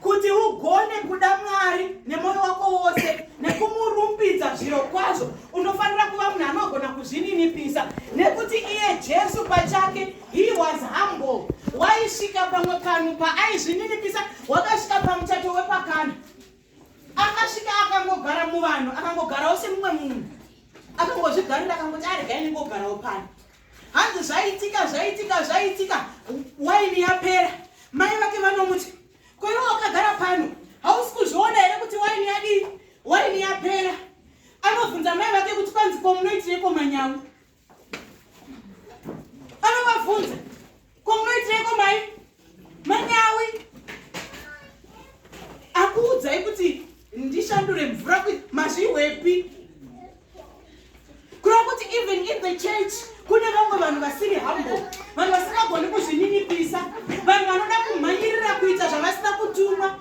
Kuti ugone kuda Mwari nemwoyo wako wose nekumurumbidza zviro kwazvo, unofanira kuva munhu anogona kuzvininipisa, nekuti iye Jesu pachake, he was humble. Waisvika pamwe panhu paaizvininipisa. Wakasvika pamuchato wepaKana, akasvika akangogara muvanhu, akangogarawo semumwe munhu, akangozvigarira, akangoti aregai ndingogarawo pano. Hanzi zvaitika, zvaitika, zvaitika, waini yapera. Mai vake vanomuti, ko iwe wakagara pano, hausi kuzviona here kuti waini yadii, waini yapera? Anobvunza mai vake kuti kwanzi ko munoitireko manyawi? Anovabvunza, ko munoitireko mai manyawi? Akuudzai kuti ndishandure mvura mazvihwepi? Kureva kuti even in the church kune vamwe vanhu vasiri humble, vanhu vasingagoni kuzvininipisa, vanhu vanoda kumhanyirira kuita zvavasina kutumwa.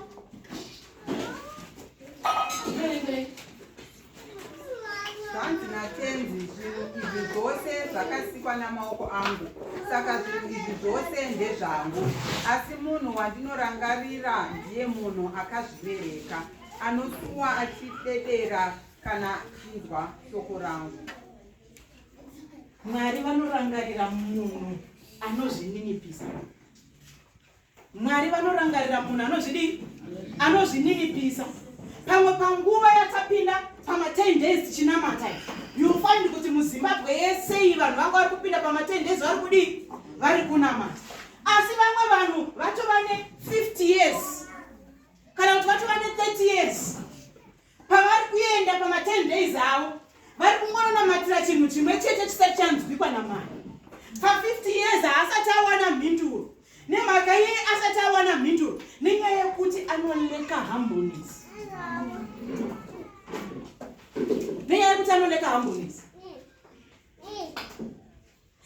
Zvanzi naTenzi, zvinhu izvi zvose zvakasikwa namaoko angu, saka zvinhu izvi zvose ndezvangu. Asi munhu wandinorangarira ndiye munhu akazvibereka, anosuwa achidedera kana achinzwa shoko rangu. Mwari vanorangarira munhu anozvininipisa. Mwari vanorangarira munhu anozvidii? Anozvininipisa. Pamwe panguva yatapinda pama10 days tichinamata, you find kuti muZimbabwe yese iyi vanhu vanga vari kupinda pama10 days vari kudii? Vari kunamata. Asi vamwe vanhu vatova ne50 years kana kuti vatova ne30 years, pavari kuenda pama10 days avo vari kungononamatira chinhu chimwe chete chisati chanzwikwa naMwari. Pa50 years haasati awana mhinduro. Nemhaka yei asati awana mhinduro? Nenyaya yekuti anolacka humbleness. Nenyaya yekuti anolacka humbleness.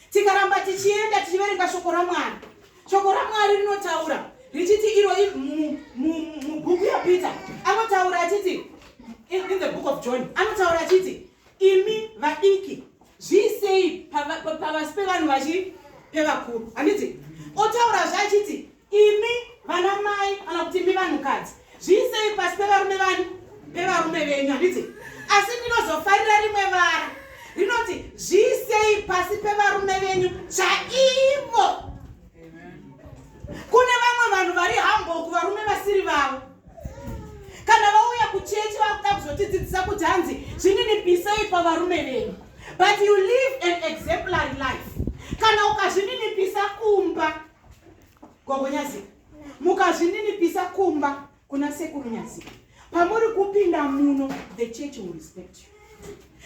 Tikaramba tichienda tichiverenga shoko raMwari, shoko raMwari rinotaura richiti iro mubhuku yaPeter anotaura achiti, in the book of John anotaura achiti, imi vadiki, zviisei pavasi pevanhu vachi pevakuru, handiti? Otaurazve achiti, imi vana mai kana kuti imi vanhukadzi, zviisei pasi pevarume vani pevarume venyu, handiti? Asi ndinozofarira rimwe vara rinoti, zviisei pasi pevarume venyu chaivo. Kune vamwe vanhu vari humble kuvarume vasiri vavo. Kana vauya kuchechi vakuda kuzotidzidzisa kuti hanzi zvininipisei pavarume venyu, but you live an exemplary life. Kana ukazvininipisa kumba, Gogo Nyazika, mukazvininipisa kumba kuna Sekuru Nyazika, pamuri kupinda muno, the church will respect you.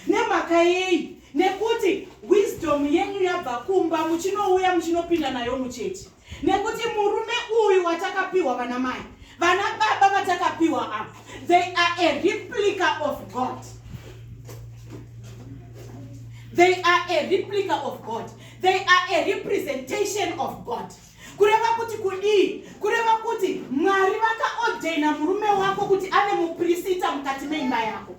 Nemhaka yei? Nekuti wisdom yenyu yabva kumba, muchinouya muchinopinda nayo muchechi. Nekuti murume uyu watakapiwa, vana mai, vana baba vatakapiwa apa, they are a replica of God. They are a replica of God. They are a representation of God. Kureva kuti kudii? Kureva kuti Mwari vakaordaina murume wako kuti ave muprista mukati meimba yako.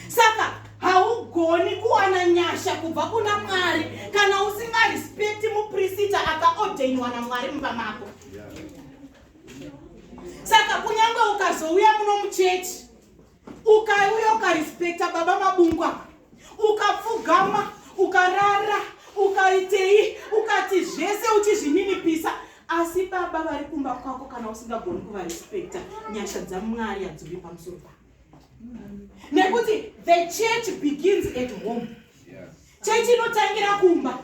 Saka haugoni kuwana kuwana nyasha kubva kuna Mwari kana usingarespekti muprisita akaordainwa naMwari mumba mako. Saka kunyange ukazouya muno muchechi, ukauya ukarespekta Baba Mabungwa, ukapfugama, ukarara, ukaitei, ukati zvese uchizvininipisa, asi baba vari kumba kwako kana usingagoni kuvarespekta, nyasha dzaMwari hadzivi pamusoro pako, nekuti the church begins at home. Chechi inotangira kumba,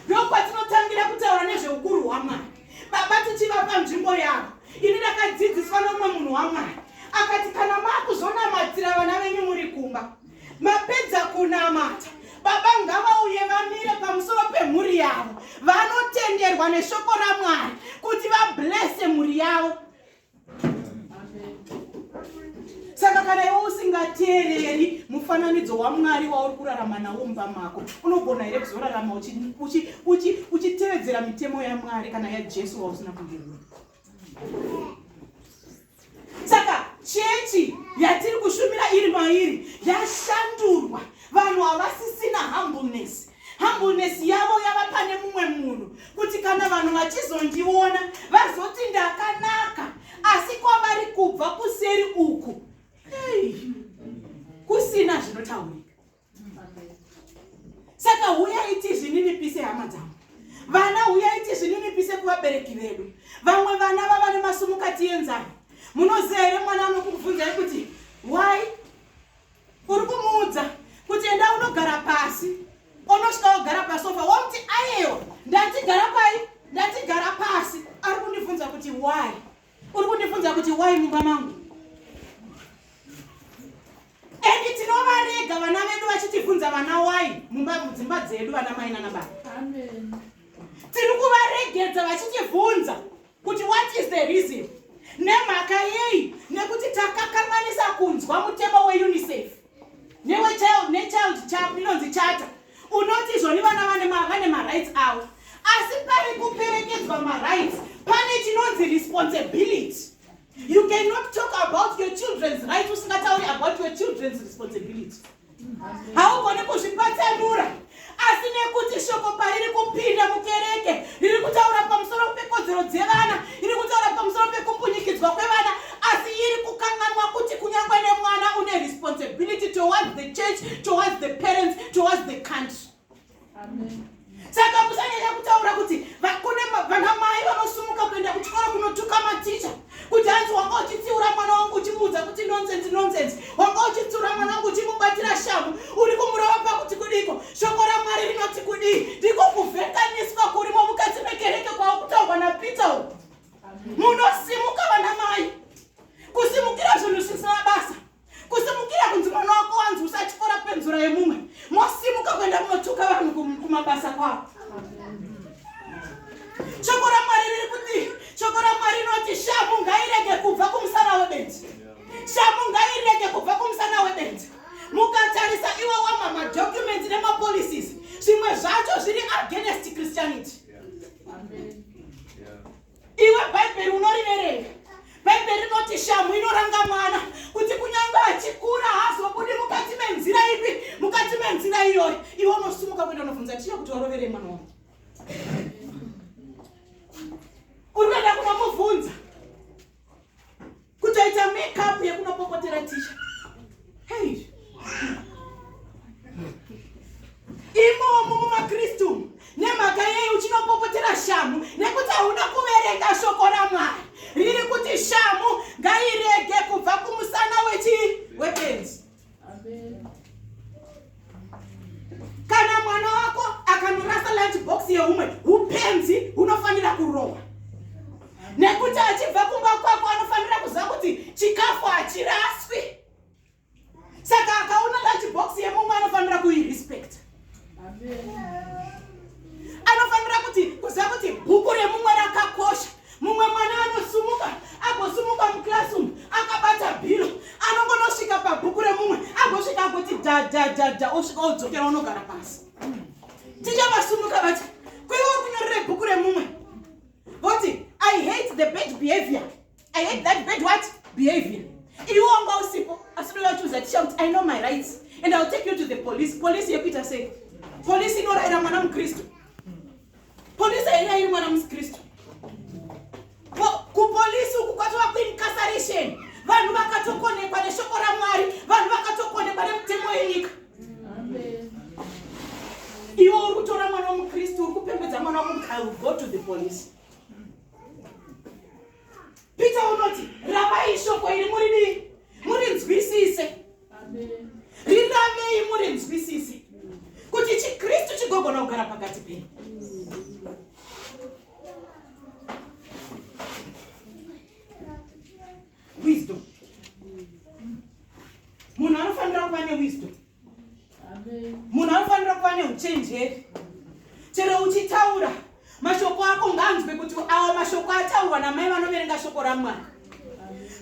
ndokwatinotangira kutaura nezveukuru hwaMwari, baba tichivapa nzvimbo yavo. Ini ndakadzidziswa nomumwe munhu waMwari, akati kana makuzonamatira vana venyu muri kumba, mapedza kunamata, baba ngavauye vamire pamusoro pemhuri yavo. Vanotenderwa neshoko raMwari kuti vablese mhuri yavo. Saka kana iwe usingateereri mufananidzo waMwari wauri kurarama nawo mumba mako, unogona here kuzorarama uchitevedzera mitemo yaMwari kana yaJesu wausina kunge uri? Saka chechi yatiri kushumira iri mairi yashandurwa. Vanhu havasisina humbleness. Humbleness yavo yava pane mumwe munhu, kuti kana vanhu vachizondiona vazoti ndakanaka, asi kwavari kubva kuseri uku, hey, kusina zvinotaurika. Saka huyai tizvininipise, hama dzangu. Vana, huyai tizvininipise kuvabereki vedu. Vamwe vana vava nemasumukatienzani. Munoziva here, mwana anokubvunzai kuti why? Uri kumuudza kuti enda unogara pasi, unosvika wogara pasofa, womuti aiwa, ndatigara pai, ndatigara pasi. Ari kundibvunza kuti why? Uri kundibvunza kuti why mumba mangu? And tinovarega vana vedu vachitibvunza vana why mumba, mudzimba dzedu, vana mai nana baba. Tiri kuvaregedza vachitibvunza kuti what is the reason? Nemhaka yei? Nekuti takakanganisa kunzwa mutemo weUNICEF newechild nechild chap inonzi charter, unoti izvoni vana vane marights avo, asi pari kuperekedzwa marights pane chinonzi responsibility. You cannot talk about your children's rights usingatauri about your children's responsibility. Haugoni kuzvipatsanura. Asi nekuti shoko pariri kupinda mukereke riri kutaura pamusoro pekodzero dzevana, iri kutaura pamusoro pekumbunyikidzwa kwevana, asi iri kukanganwa kuti kunyange nemwana une responsibility towards the church, towards the parents, towards the country. Saka musanyanya kutaura kuti kune vana mai vanosumuka kuenda kuchikoro kunotuka maticha kuti hanzi, "Wanga uchitsiura mwana wangu uchimuudza kuti nonsense, nonsense. Wanga uchitsiura mwana wangu uchimubatira shamu. Uri kumurova pakuti kudiko? Shoko raMwari rinoti kudii?" Ndiko kuvhekaniswa kurimo mukati mekereke kwavo kutaurwa naPeter uku. Munosimuka vana mai kusimukira zvinhu zvisina basa, kusimukira kunzi mwana wako wanzi usatyora penzura yemumwe, mosimuka kuenda kunotuka vanhu kumabasa kwavo. Shoko raMwari riri kuti, shoko raMwari rinoti shamu ngairege kubva kumusana webenzi, shamu ngairege kubva kumusana webenzi. Mukatarisa iwo wama madocuments nemapolicies, zvimwe zvacho zviri against Christianity. Iwe Bhaibheri unoriverenga, Bhaibheri rinoti shamu inoranga mwana kuti kunyange achikura haazobudi mukati menzira ipi? Mukati menzira iyoyo. Iwe unosumuka kuenda unobvunza ticha kuti waroverei mwana wangu. Uri kuenda kunomubvunza, kutoita makeup yekunopopotera ticha. Hei, imomo mumaKristu, nemhaka yei uchinopopotera shamu? Nekuti hauna kuverenga shoko raMwari riri kuti shamu ngairege kubva kumusana wechi webenzi. Kana mwana wako akanorasa lunch box yeumwe, upenzi hunofanira kurohwa, nekuti achibva kumba kwako anofanira kuziva kuti chikafu hachiraswi. Saka akaona lunch box yemumwe anofanira kuirespect, anofanira kuti kuziva kuti bhuku remumwe rakakosha. Mumwe mwana anosumuka, agosumuka muclassroom akabata bhiro, anongonosvika pabhuku remumwe, agosvika agoti dhadhadhadha, osvika odzokera unogara pasi. Tichavasumuka vati, "Kuiwe kunyorere bhuku remumwe?" Voti, "I hate the bad behavior. I hate that bad what? Behavior." Iwe wanga usipo, asi unoda kuchiudza ticha kuti, "I know my rights." And I'll take you to the police. Police yekuita sei? Police inorayira mwana muKristu. Police hairayiri mwana muKristu. Kupolisi uku kwatova kuincarceration. Vanhu vakatokonekwa neshoko raMwari, vanhu vakatokonekwa nemutemo yenyika. Iwe uri kutora mwana womuKristu, uri kupembedza mwana wako kuti I will go to the police. Peter unoti ravai shoko iri muridii, murinzwisise. Riravei murinzwisise kuti chiKristu chigogona kugara pakati penyu. Wisdom. Munhu anofanira kuva newisdom. Munhu anofanira kuva neuchenjeri. Chero uchitaura mashoko ako ngaanzwe kuti awa mashoko ataurwa namai vanoverenga shoko raMwari.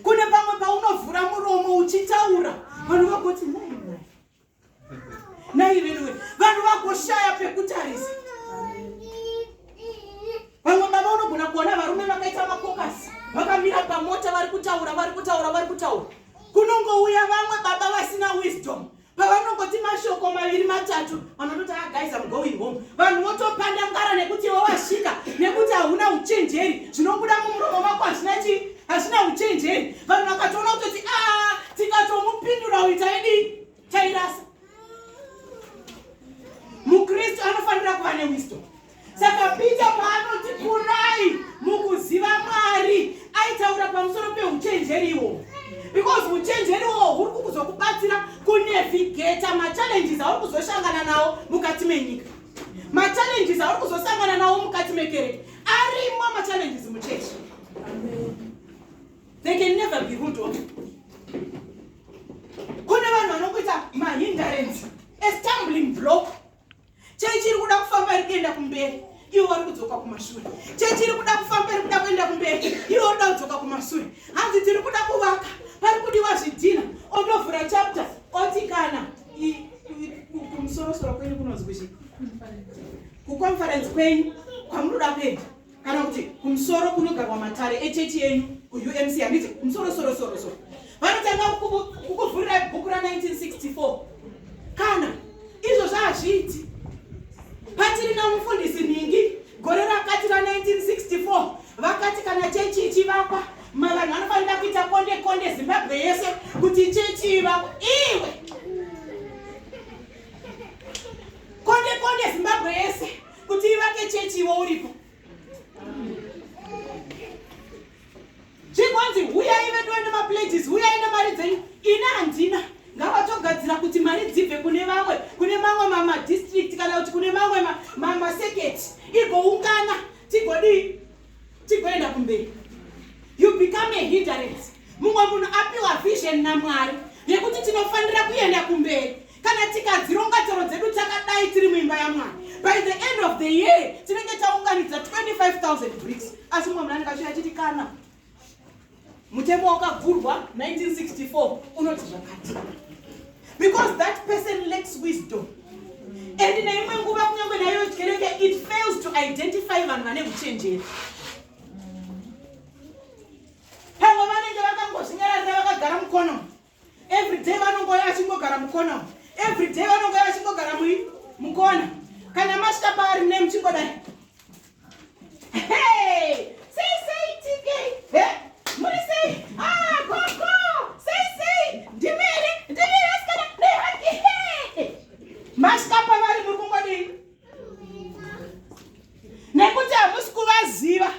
Kune pamwe paunovhura muromo uchitaura vanhu vagoti nai nai nai veduwe, vanhu vagoshaya pekutarisa. Vamwe baba unogona kuona varume vakaita makokasi vakamira pamota vari kutaura vari kutaura vari kutaura. Kunongouya vamwe baba vasina wisdom, pavanongoti mashoko maviri matatu vanototi, ah guys, I'm going home. Vanhu votopanda ngara nekuti iwe wasvika, nekuti hauna uchenjeri. Zvinobuda mumuromo mako hazvina chii, hazvina uchenjeri. Vanhu vakatoona kutoti a tikatomupindura uyu taidii, tairasa. MuKristu anofanira kuva newisdom. Saka Peter paanoti kurai mukuziva Mwari, aitaura pamusoro peuchenjeri ihwohwo, because uchenjeri ihwohwo huri kukuzokubatsira kunavigata machallenges auri kuzoshangana nawo mukati menyika, machallenges auri kuzosangana nawo mukati mekereke. Arimo machallenges muchechi, they can never be ruled off. Kune vanhu vanokuita mahindrance, a stumbling block. Chechi iri kuda kufamba, iri kuenda kumberi, ivo vari kudzoka kumashure. Chechi iri kuda kufamba, iri kuda kuenda kumberi, ivo vari kuda kudzoka kumashure. Hanzi tiri kuda kuvaka, pari kudiwa zvidhina. Ondovhura chapter oti kana kumusorosoro kwenyu kunonzi kuchi, kuconference kwenyu kwamunoda kuenda, kana kuti kumusoro kunogarwa matare echechi yenyu kuUMC, handiti kumusoro soro soro soro, vanotanga kukuvhurira bhuku ra1964. Kana izvo zvazviiti patiri namufundisi nhingi, gore rakati ra1964 vakati kana chechi ichivakwa vanhu vanofanira kuita konde konde Zimbabwe yese kuti chechi ivakwa. Iwe, konde konde Zimbabwe yese kuti ivake chechi, iwe uripo? Chikonzi huyai veduwe nemapledges, huyai nemari dzenyu. Ini handina. Ngavatogadzira kuti mari dzibve kune vamwe, kune mamwe mamadistrict, kana kuti kune mamwe maseketi, igoungana, tigodii, tigoenda kumberi. You become a hindrance. Mumwe munhu apiwa vision naMwari yekuti tinofanira kuenda kumberi. Kana tikadzironga toro dzedu takadai tiri muimba yaMwari, by the end of the year tinenge taunganidza 25,000 bricks. Asi mumwe munhu anenge achiuya achiti kana mutemo wakagurwa 1964 unoti zvakati, because that person lacks wisdom. And neimwe nguva kunyange naiyo kereke, it fails to identify vanhu vane uchenjeri. Pamwe vanenge vakangozvinyararira, vakagara mukono. Every day vanongoya vachingogara mukono, every day vanongoya vachingogara mukona. Kana masvika paari mune muchingodai, hey, sei sei TK, he muri sei? Ah, gogo, sei sei? Ndimere, ndimere asikana nehaki. He masvika pavari muri kungodii, nekuti hamusi kuvaziva,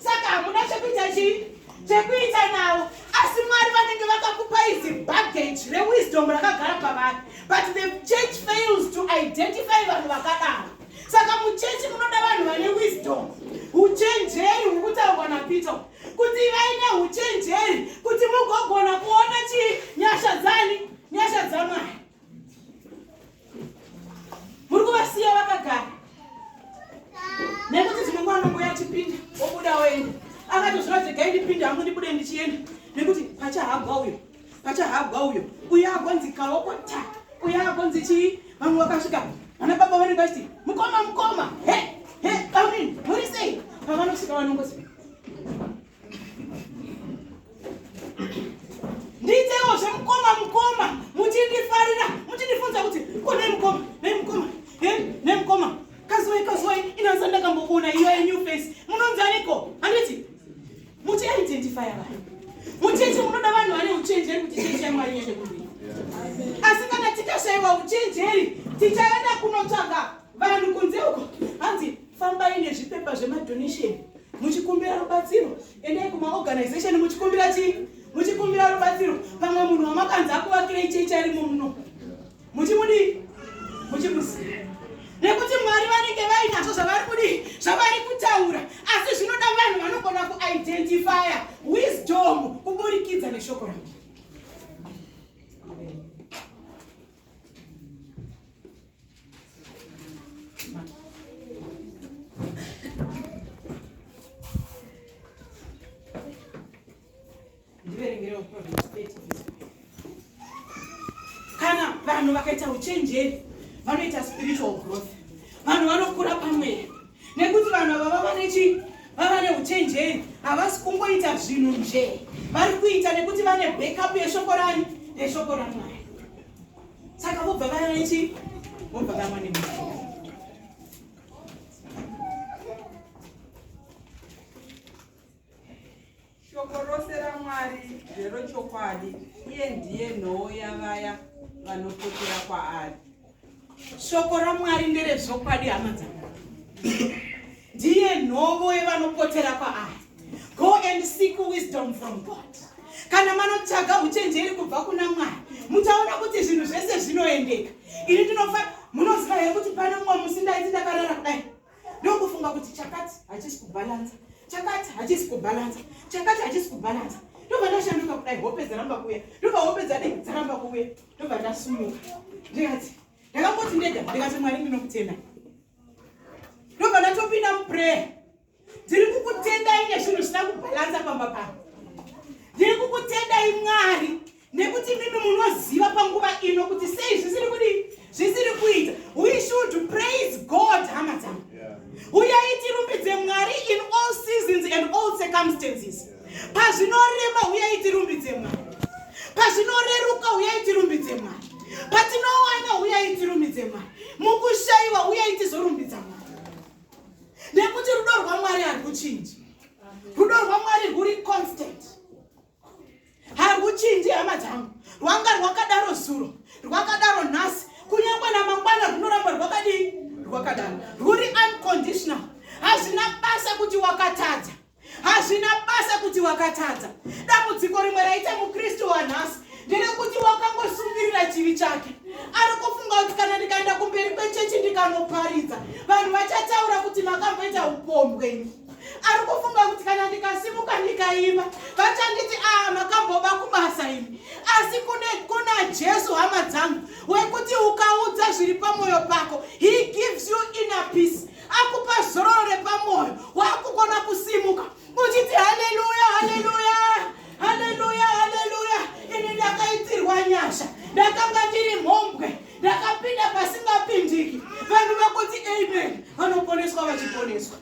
saka hamuna chekuita chii, chekuita navo. Asi Mwari vanenge vakakupa izi baggage rewisdom rakagara pavari, but the church fails to identify vanhu vakadaro. Saka muchechi munoda vanhu vane wisdom, uchenjeri huri kutaurwa naPeter, kuti vaine uchenjeri kuti mugogona kuona chii, nyasha dzani, nyasha dzaMwari. Muri kuvasiya vakagara nekuti dzimwe nguva anongoya achipinda, obuda, oenda. Akatozviratidza, gai ndipinde hangu, ndibude ndichienda, nekuti pachahagwa uyo, pachahagwa uyo, uyo agonzi kaoko ta, uyo agonzi chii. Vamwe vakasvika, vana baba vanenge vachiti mukoma, mukoma, he he, amin, muri sei? Pavanosvika vanongozi ndiitewo zvemukoma, mukoma, muchindifarira. Muchindifunza kuti ko nei mukoma, nei mukoma, he, nei mukoma. Kazuwai, kazuwai, inanza ndakambokuona iyo a new face. Munonzi aniko? Handiti? Muchi identify vanhu. Muchechi munoda vanhu vane uchenjeri kuti chechi yaMwari iende kumberi. Asi kana tikashaiwa uchenjeri, tichaenda kunotsvaga vanhu kunze uko. Hanzi fambai nezvipepa zvemadonation muchikumbira rubatsiro, endai kumaorganization muchikumbira chii? Muchikumbira rubatsiro. Pamwe munhu wamakanzi akuvakirei chechi arimo muno. Muchimudii? Muchimusiya. Nekuti Mwari vanenge vainazvo zvavari kudii? Zvavari kutaura. Asi zvinoda vanhu vanogona kuidentifya wisdom kuburikidza neshoko rake. Ndiverengerewo Proverbs 30 verse 5. Kana vanhu vakaita uchenjeri vanoita spiritual growth, vanhu vanokura pamweya, nekuti vanhu ava vava nechi vava neuchenjeri, havasi kungoita zvinhu njee, vari kuita nekuti vane backup yeshoko rani, yeshoko raMwari. Saka vobva vava nechi vobva vava nemushonga. Shoko rose raMwari nderechokwadi, iye ndiye nhoo yavaya vanopotera kwaari. Shoko raMwari nderezvokwadi, hama dzangu. Ndiye nhovo yevanopotera kwaari. Go and seek wisdom from God. Kana manotsvaga uchenjeri kubva kuna Mwari, muchaona kuti zvinhu zvese zvinoendeka. Ini ndinofa, munoziva here kuti pane mumwe musi ndaiti ndakarara kudai, ndokufunga kuti chakati hachisi kubhalansa, chakati hachisi kubhalansa, chakati hachisi kubhalansa. Ndobva ndashanduka kudai, hope dzaramba kuuya, ndobva hope dzadii dzaramba kuuya, ndobva ndasumuka, ndikati ndakangoti ndega, ndikati Mwari ndinokutenda. Ndobva ndatopinda muprayer. Ndiri kukutendai nezvinhu zvisina kubhalansa pamba pano. Ndiri kukutendai Mwari nekuti mimi munoziva panguva ino kuti sei zvisiri kudii, zvisiri kuita. We should praise God, hama dzangu. Uyai tirumbidze Mwari in all seasons and all circumstances. Pazvinorema uyai tirumbidze Mwari. Pazvinoreruka uyai tirumbidze Mwari. Patinowana uyai tirumbidze Mwari. Mukushaiwa uyai tizorumbidza Mwari. Nekuti rudo rwaMwari harwuchinji. Rudo rwaMwari rwuri constant. Harwuchinji, hama dzangu. Rwanga rwakadaro zuro, rwakadaro nhasi, kunyange namangwana runoramba rwakadii? Rwakadaro. Rwuri unconditional. Hazvina basa kuti wakatadza. Hazvina basa kuti wakatadza. Dambudziko rimwe raita muKristu wanhasi nderekuti wakangosungirira chivi chake. Ari kufunga kuti kana ndikaenda kumberi kwechechi ndikanoparidza, vanhu vachataura kuti makamboita upombwe. Ari kufunga kuti kana ndikasimuka ndikaimba, vachanditi ah, makamboba kubasa imi. Asi kuna Jesu, hama dzangu, wekuti ukaudza zviri pamwoyo pako, he gives you inner peace. Akupa zororo repamwoyo, wakugona kusimuka uchiti haleluya, haleluya, haleluya, haleluya. Ini ndakaitirwa nyasha, ndakanga ndiri mhombwe, ndakapinda pasingapindiki. Vanhu vakuti amen, vanoponeswa vachiponeswa.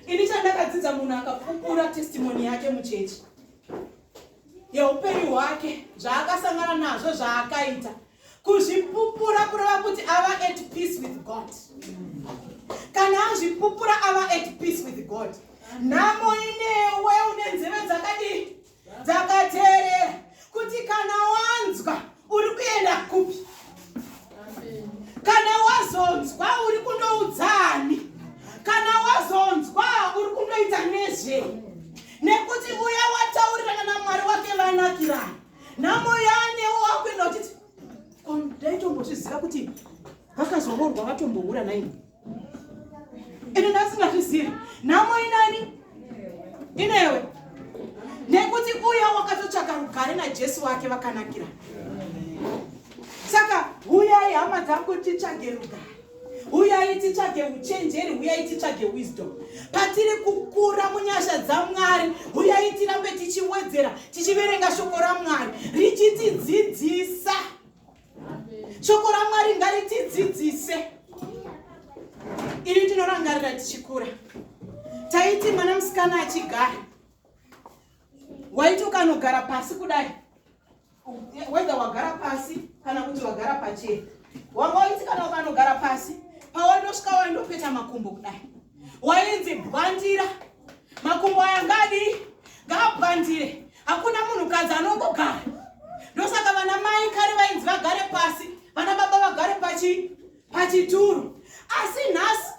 Ini chandakadzidza, munhu akapupura testimony yake muchechi yeupenyu hwake, zvaakasangana nazvo, zvaakaita, kuzvipupura kureva kuti ava at peace with God. Kana azvipupura ava at peace with God, nhamo inewe une nzeve dzakadii? Dzakateerera. Kuti kana wanzwa uri kuenda kupi, kana wazonzwa uri kundoudzani, kana wazonzwa uri kundoita nezvei, nekuti uya wataurirana naMwari wake vanakirana. Nhamo yanewo wakuenda uchiti ko ndaitombozviziva kuti vakazoroorwa vatombohura naini, ini ndasingazvizivi. Nhamo inani? Inewe. Nekuti uya wakatotsvaka rugare naJesu wake vakanakira. Saka huyai hama dzangu titsvage rugare, huyai titsvage uchenjeri, huyai titsvage wisdom. Patiri kukura munyasha dzaMwari, huyai tirambe tichiwedzera, tichiverenga shoko raMwari richitidzidzisa. Shoko raMwari ngaritidzidzise. Ini tinorangarira tichikura, taiti mwana musikana achigara, waiti ukanogara pasi kudai, whether wagara pasi kana kuti wagara pacheri wanga waiti kana ukanogara pasi pawaindosvika waindopeta makumbo kudai wainzi bwandira makumbo aya ngadii ngaabwandire hakuna munhukadzi anongogara ndosaka vana mai kare vainzi vagare pasi vana baba vagare pachi pachituru asi nhasi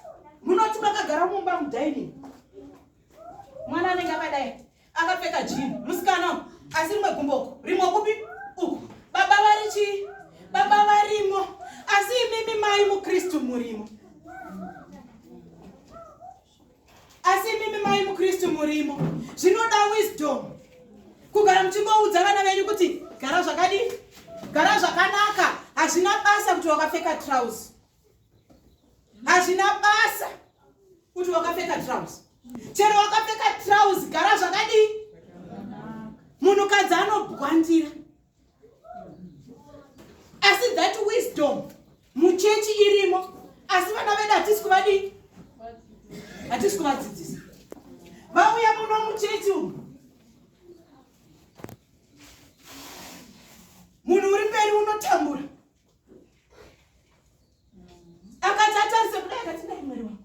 munoti makagara mumba mudining mwana anenge akadai akapfeka jini musikana asi rimwe gumbo uku rimwe kupi uku baba vari chii baba varimo asi imimi mai mukristu murimo asi imimi mai mukristu murimo zvinoda wisdom kugara muchingoudza vana venyu kuti gara zvakadii gara zvakanaka hazvina basa kuti wakapfeka trouse hazvina basa kuti wakapfeka trouse chero wakapfeka trouse gara zvakadii munhukadzi anobwandira asi that wisdom muchechi irimo asi vana vedu hatisi kuvadii hatisi kuvadzidzisa vauya muno muchechi umu munhu uri mberi unotambura akati atarise kudai akati nhai mwari wangu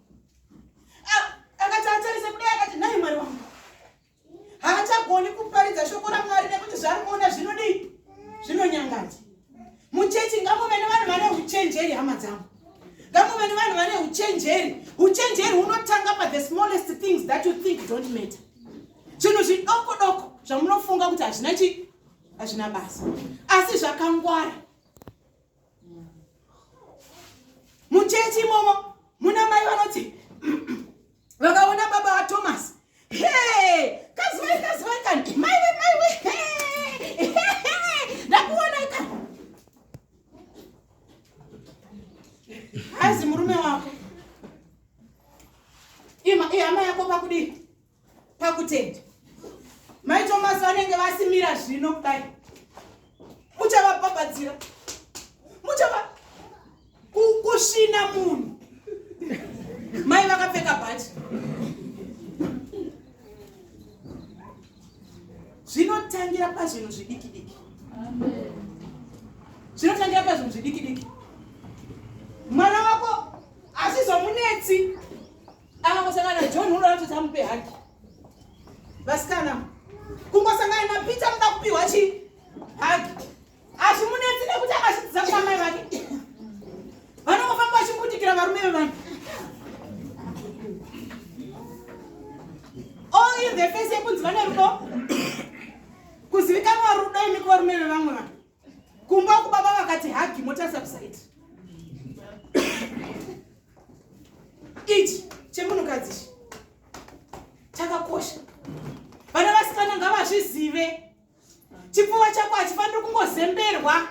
akati atarise kudai akati nhai mwari wangu haachagoni kuparidza shoko ramwari nekuti zvaari kuona zvinodii zvinonyangadza muchechi ngamuve nevanhu vane uchenjeri hama dzangu ngamuve nevanhu vane uchenjeri uchenjeri hunotanga pa the smallest things that you think don't matter zvinhu zvidoko doko zvamunofunga kuti hazvina chi hazvina basa asi zvakangwara muchechi imomo muna mai vanoti vakaona baba vaThomas he kazivai kazivai kani maiwe maiwe ndakuonai kani hazi murume wako ihama yako pakudii pakutenda mai Thomas vanenge vasimira zvino kudai muchavabhabhadzira muchava kusvina munhu mai vakapfeka bhachi zvinotangira pazvinhu zvidiki diki zvinotangira pazvinhu zvidiki diki mwana wako asizomunetsi akangosangana naJohn unoda kuti amupe hug vasikana kungosangana naPeter muda kupiwa chi hug hazvimunetsi nekuti akazvidzidza kuna mai vake vanongofamba vachimbundikira varume vevanhu all in the face yekunzi vane rudo kuzivikanwa rudo imi kuvarume vevamwe vanhu kumba kubaba vakati hug motarisa kusaiti ichi chemunhukadzi ichi chakakosha vana vasikana ngavazvizive chipfuva chako hachifaniri kungozemberwa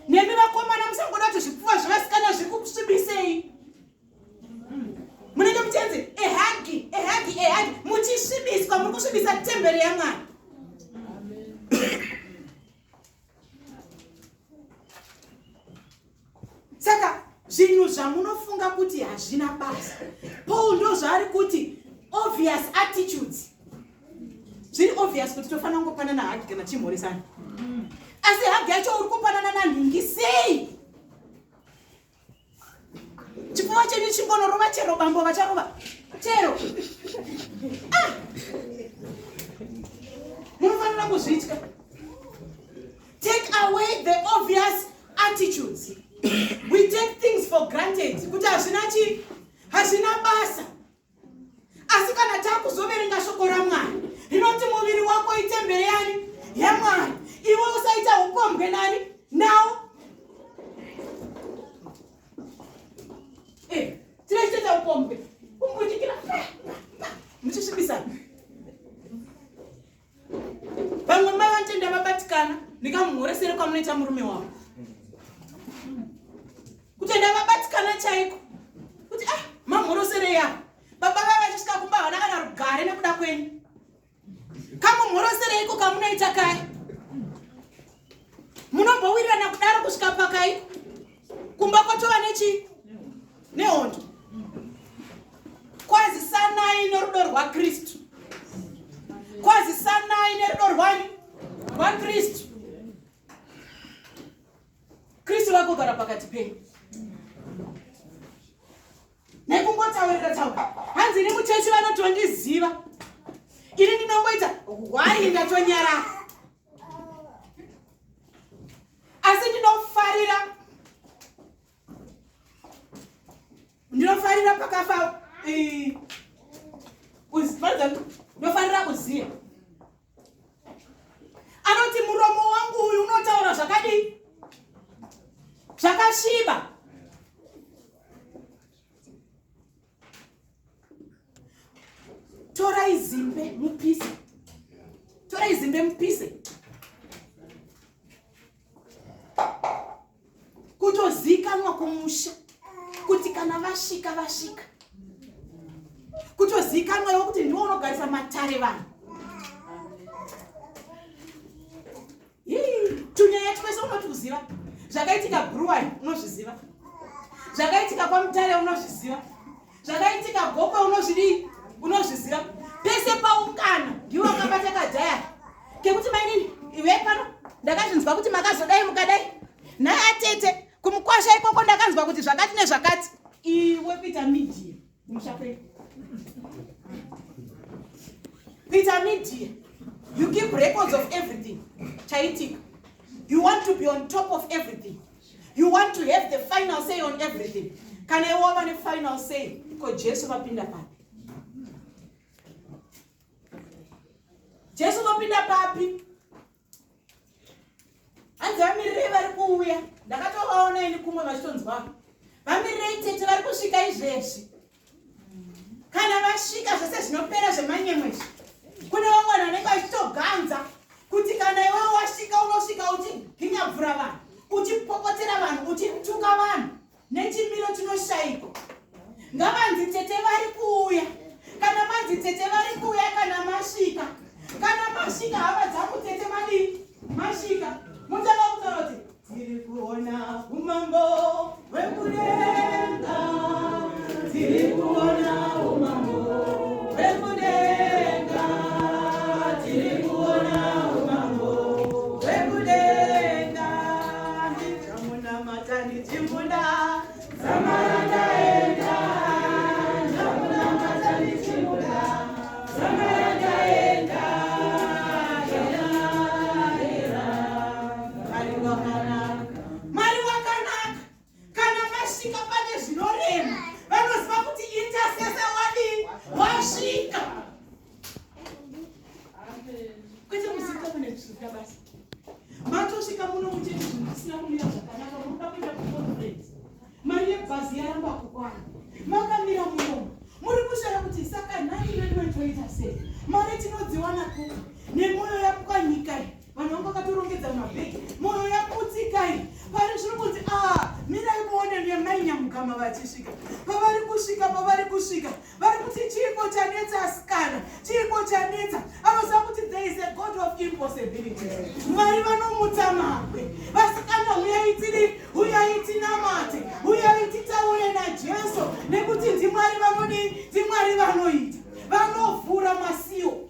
nemi vakomana musangoda kuti zvipfuva zvevasikana zviri kusvibisei munenge muchenzi a hug a hug a hug muchisvibiswa muri kusvibisa temberi yamwari saka zvinhu zvamunofunga kuti hazvina basa Paul ndo zvaari kuti obvious attitudes zviri obvious kuti tofanira kungopanana hug kana tichimhoresana asi hug yacho uri kupanana nanhingi sei chipfuva chenyu chingonorova chero bambo vacharova chero ah! munofanira kuzvitya take away the obvious attitudes we take things for granted kuti hazvina chi hazvina basa asi kana takuzoverenga shoko ramwari rinoti muviri wako itembere yani yamwari iwe usaita upombwe nani nawo eh, tinochitoita upombwe kumbundikira muchisvibisana vamwe mai vanotenda vabatikana ndikamuhoresere kwamunoita murume wavo kutenda vabatikana chaiko kuti ah mamhoroserei apa baba vaya vachisvika kumba havana kana rugare nekuda kwenyu kamumhorosereiko kamunoita kaya munombowirirana kudaro kusvika pakai kumba kwatova nechi nehondo kwazisanai nerudo rwakristu kwazisanai nerudo rwani rwakristu. Kristu vagogara pakati penyu. Nekungotaurira taura. Hanzi ini muchechi vanotondiziva. Ini ndinongoita why ndatonyarara. Asi ndinofarira ndinofarira pakafa ndinofarira kuziya anoti muromo wangu uyu unotaura zvakadii zvakasviba torai zimbe mupise torai zimbe mupise kutozikanwa kumusha kuti kana vasvika vasvika kutozikanwa iwo kuti ndiwo unogarisa matare vanhu tunyaya twese unotiuziva zvakaitika brewery unozviziva zvakaitika kwamutare unozviziva zvakaitika gokwe unozvidii unozviziva pese paungana ndiwe wakabata kadhayari kekuti mainini iwe pano ndakazvinzwa kuti makazodai mukadai nhai atete kumukwasha ikoko ndakanzwa kuti zvakati nezvakati iwe kuita media kumusha kwedu kuita media you keep records of everything chaitika you want to be on top of everything you want to have the final say on everything kana iwe wava nefinal say ko jesu vapinda papi jesu vapinda papi hanzi vamirirei vari kuuya ndakatovaona ini kumwe vachitonzwa vamirirei tete vari kusvika izvezvi kana vasvika zvese zvinopera zvemanyemwe izvi kune vamwe vanhu vanenge vachitoganza kuti kana iwe wasvika unosvika uchiginyabvura vanhu uchipopotera vanhu uchituka vanhu nechimiro chinoshaikwa ngavanzi tete vari kuuya kana manzi tete vari kuuya kana masvika kana masvika hama dzangu tete madii masvika mutanga kutaura kuti Tiri kuona umambo hwekudenga, tiri kuona umambo hwekudenga, tiri kuona umambo hwekudenga. Ndichamunamata ndichimuda zamara ndaenda, ndichamunamata ndichimuda zamara ndaenda. Mwari wakanaka, Mwari wakanaka. Kana masvika pane zvinorema, vanoziva kuti intercessor wadii wasvika. Kwete kuzika mune zvisina basa. Matosvika muno muchiti zvinhu zvisina kumira zvakanaka, munoda kuenda kuconference. Mari yebhazi yaramba kukwana. Makamira munomu. Muri kushaya kuti saka nhai veduwe toita sei? Mari tinodziwana kupi? Nemwoyo yapwanyika iyi. Vanhu vanga vakatorongedza mabhegi. Mwoyo yaputsika iyi. Pari zviri kunzi ah, mirai muone nemai Nyamukama vachisvika. Pavari kusvika, pavari kusvika. Vari kuti chiiko chanetsa asikana? Chiiko chanetsa? Anoziva kuti there is a God of impossibilities. Mwari vanomutsa mabwe. Vasikana huyai tiri, huyai tinamate, huyai titaure naJesu nekuti ndiMwari vanodii? NdiMwari vanoita. Vanovhura masiwo.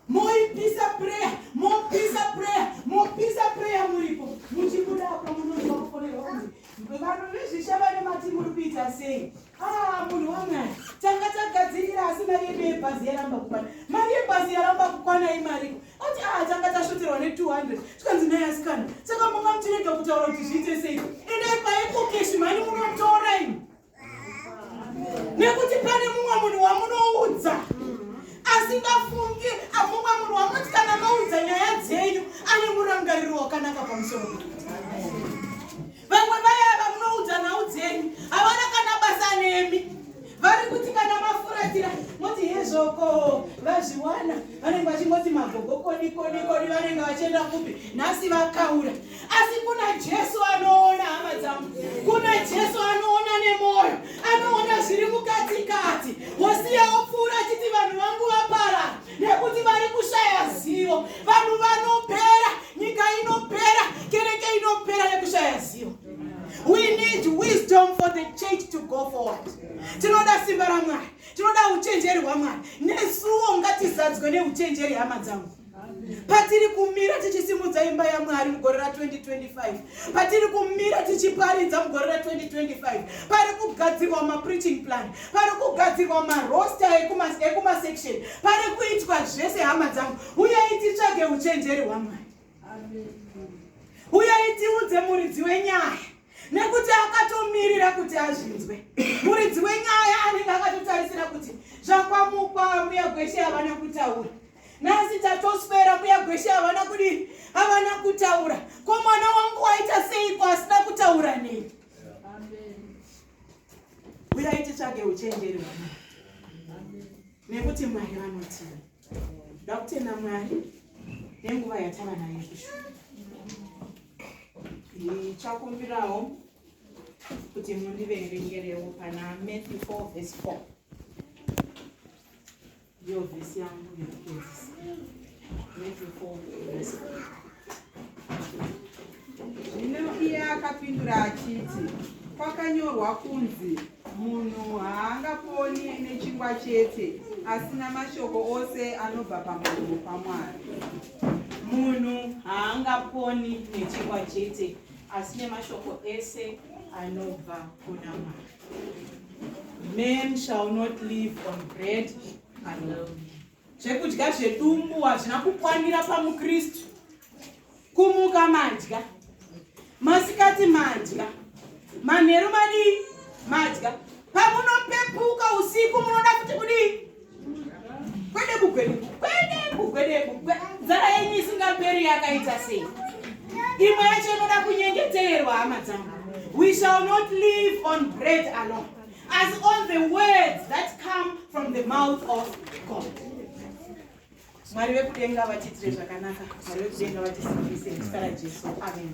Moipisa prayer, mopisa prayer, mopisa prayer muripo. Muchibuda apo munonzwa kufonerwa kunzi vanhu vezvisha vane mati muri kuita sei? Ah, munhu waMwari, tanga tagadzirira asi mari yedu yebhazi yaramba kukwana. Mari yebhazi yaramba kukwana imariko. Ati ah, tanga tashoterwa ne 200. Tikanzi naye asikana. Saka munga muchirega kutaura kuti zviite sei? Endai paEcocash mhani munotora imi. Nekuti pane mumwe munhu wamunoudza asingafungi, mumwe munhu wamunoti kana maudza nyaya dzenyu ane murangariro wakanaka pamusoro pekuti vamwe vaya vamunoudza nhau dzenyu havana kana basa nemi. Vari kuti kana mafuratira moti hezvoko vazviwana, vanenge vachingoti magogo kodi kodi kodi, vanenge vachienda kupi nhasi vakaura. Asi kuna Jesu anoona, hama dzangu, kuna Jesu anoona nemwoyo, anoona zviri mukatikati. Hosiya opfuura achiti vanhu vangu vaparara nekuti vari kushaya zivo. Vanhu vanopera, nyika inopera, kereke inopera nekushaya zivo. We need wisdom for the church to go forward. Tinoda simba raMwari, tinoda uchenjeri hwaMwari. Nesuwo ngatizadzwe neuchenjeri, hama dzangu. Patiri kumira tichisimudza imba yaMwari mugore ra2025, patiri kumira tichiparidza mugore ra2025, pari kugadzirwa mapreaching plan, pari kugadzirwa maroster ekumasection, pari kuitwa zvese. Hama dzangu, uyai titsvage uchenjeri hwaMwari, uyai tiudze muridzi wenyaya, nekuti akatomirira kuti azvinzwe. Muridzi wenyaya anenge akatotarisira kuti zvakwamukwa, Mbuya Gweshe havana kutaura nhasi, tatoswera, Mbuya Gweshe havana kudii, havana kutaura. Ko mwana wangu waita seiko asina kutaura nei? Uyai titsvage uchenjeri hwaMwari, nekuti Mwari vanotii. Da kutenda Mwari nenguva yatava nayo kushuka. Ndichakumbirawo kuti mundiverengerewo pana Matthew 4 verse 4. Ndiyo vhesi yangu yekupedzisa, Matthew 4 verse 4. Zvino iye akapindura achiti, "Kwakanyorwa kunzi, 'Munhu haangaponi nechingwa chete, asi namashoko ose anobva pamuromo paMwari.'" Munhu haangaponi nechingwa chete, asi nemashoko ese anobva kuna Mwari. Man shall not live on bread alone. Zvekudya zvedumbu hazvina kukwanira pamukristu. Kumuka madya, masikati madya, manheru madii, madya. Pamunopepuka usiku munoda kuti kudii? Kwedebu gwedebu kwedebu gwedebu. Nzara yenyu isingaperi yakaita sei? Imwe yacho inoda kunyengetererwa, hama dzangu. We shall not live on bread alone, as on the words that come from the mouth of God. Mwari vekudenga vatiitire zvakanaka. Mwari vekudenga vatisimbise muzita raJesu, amen.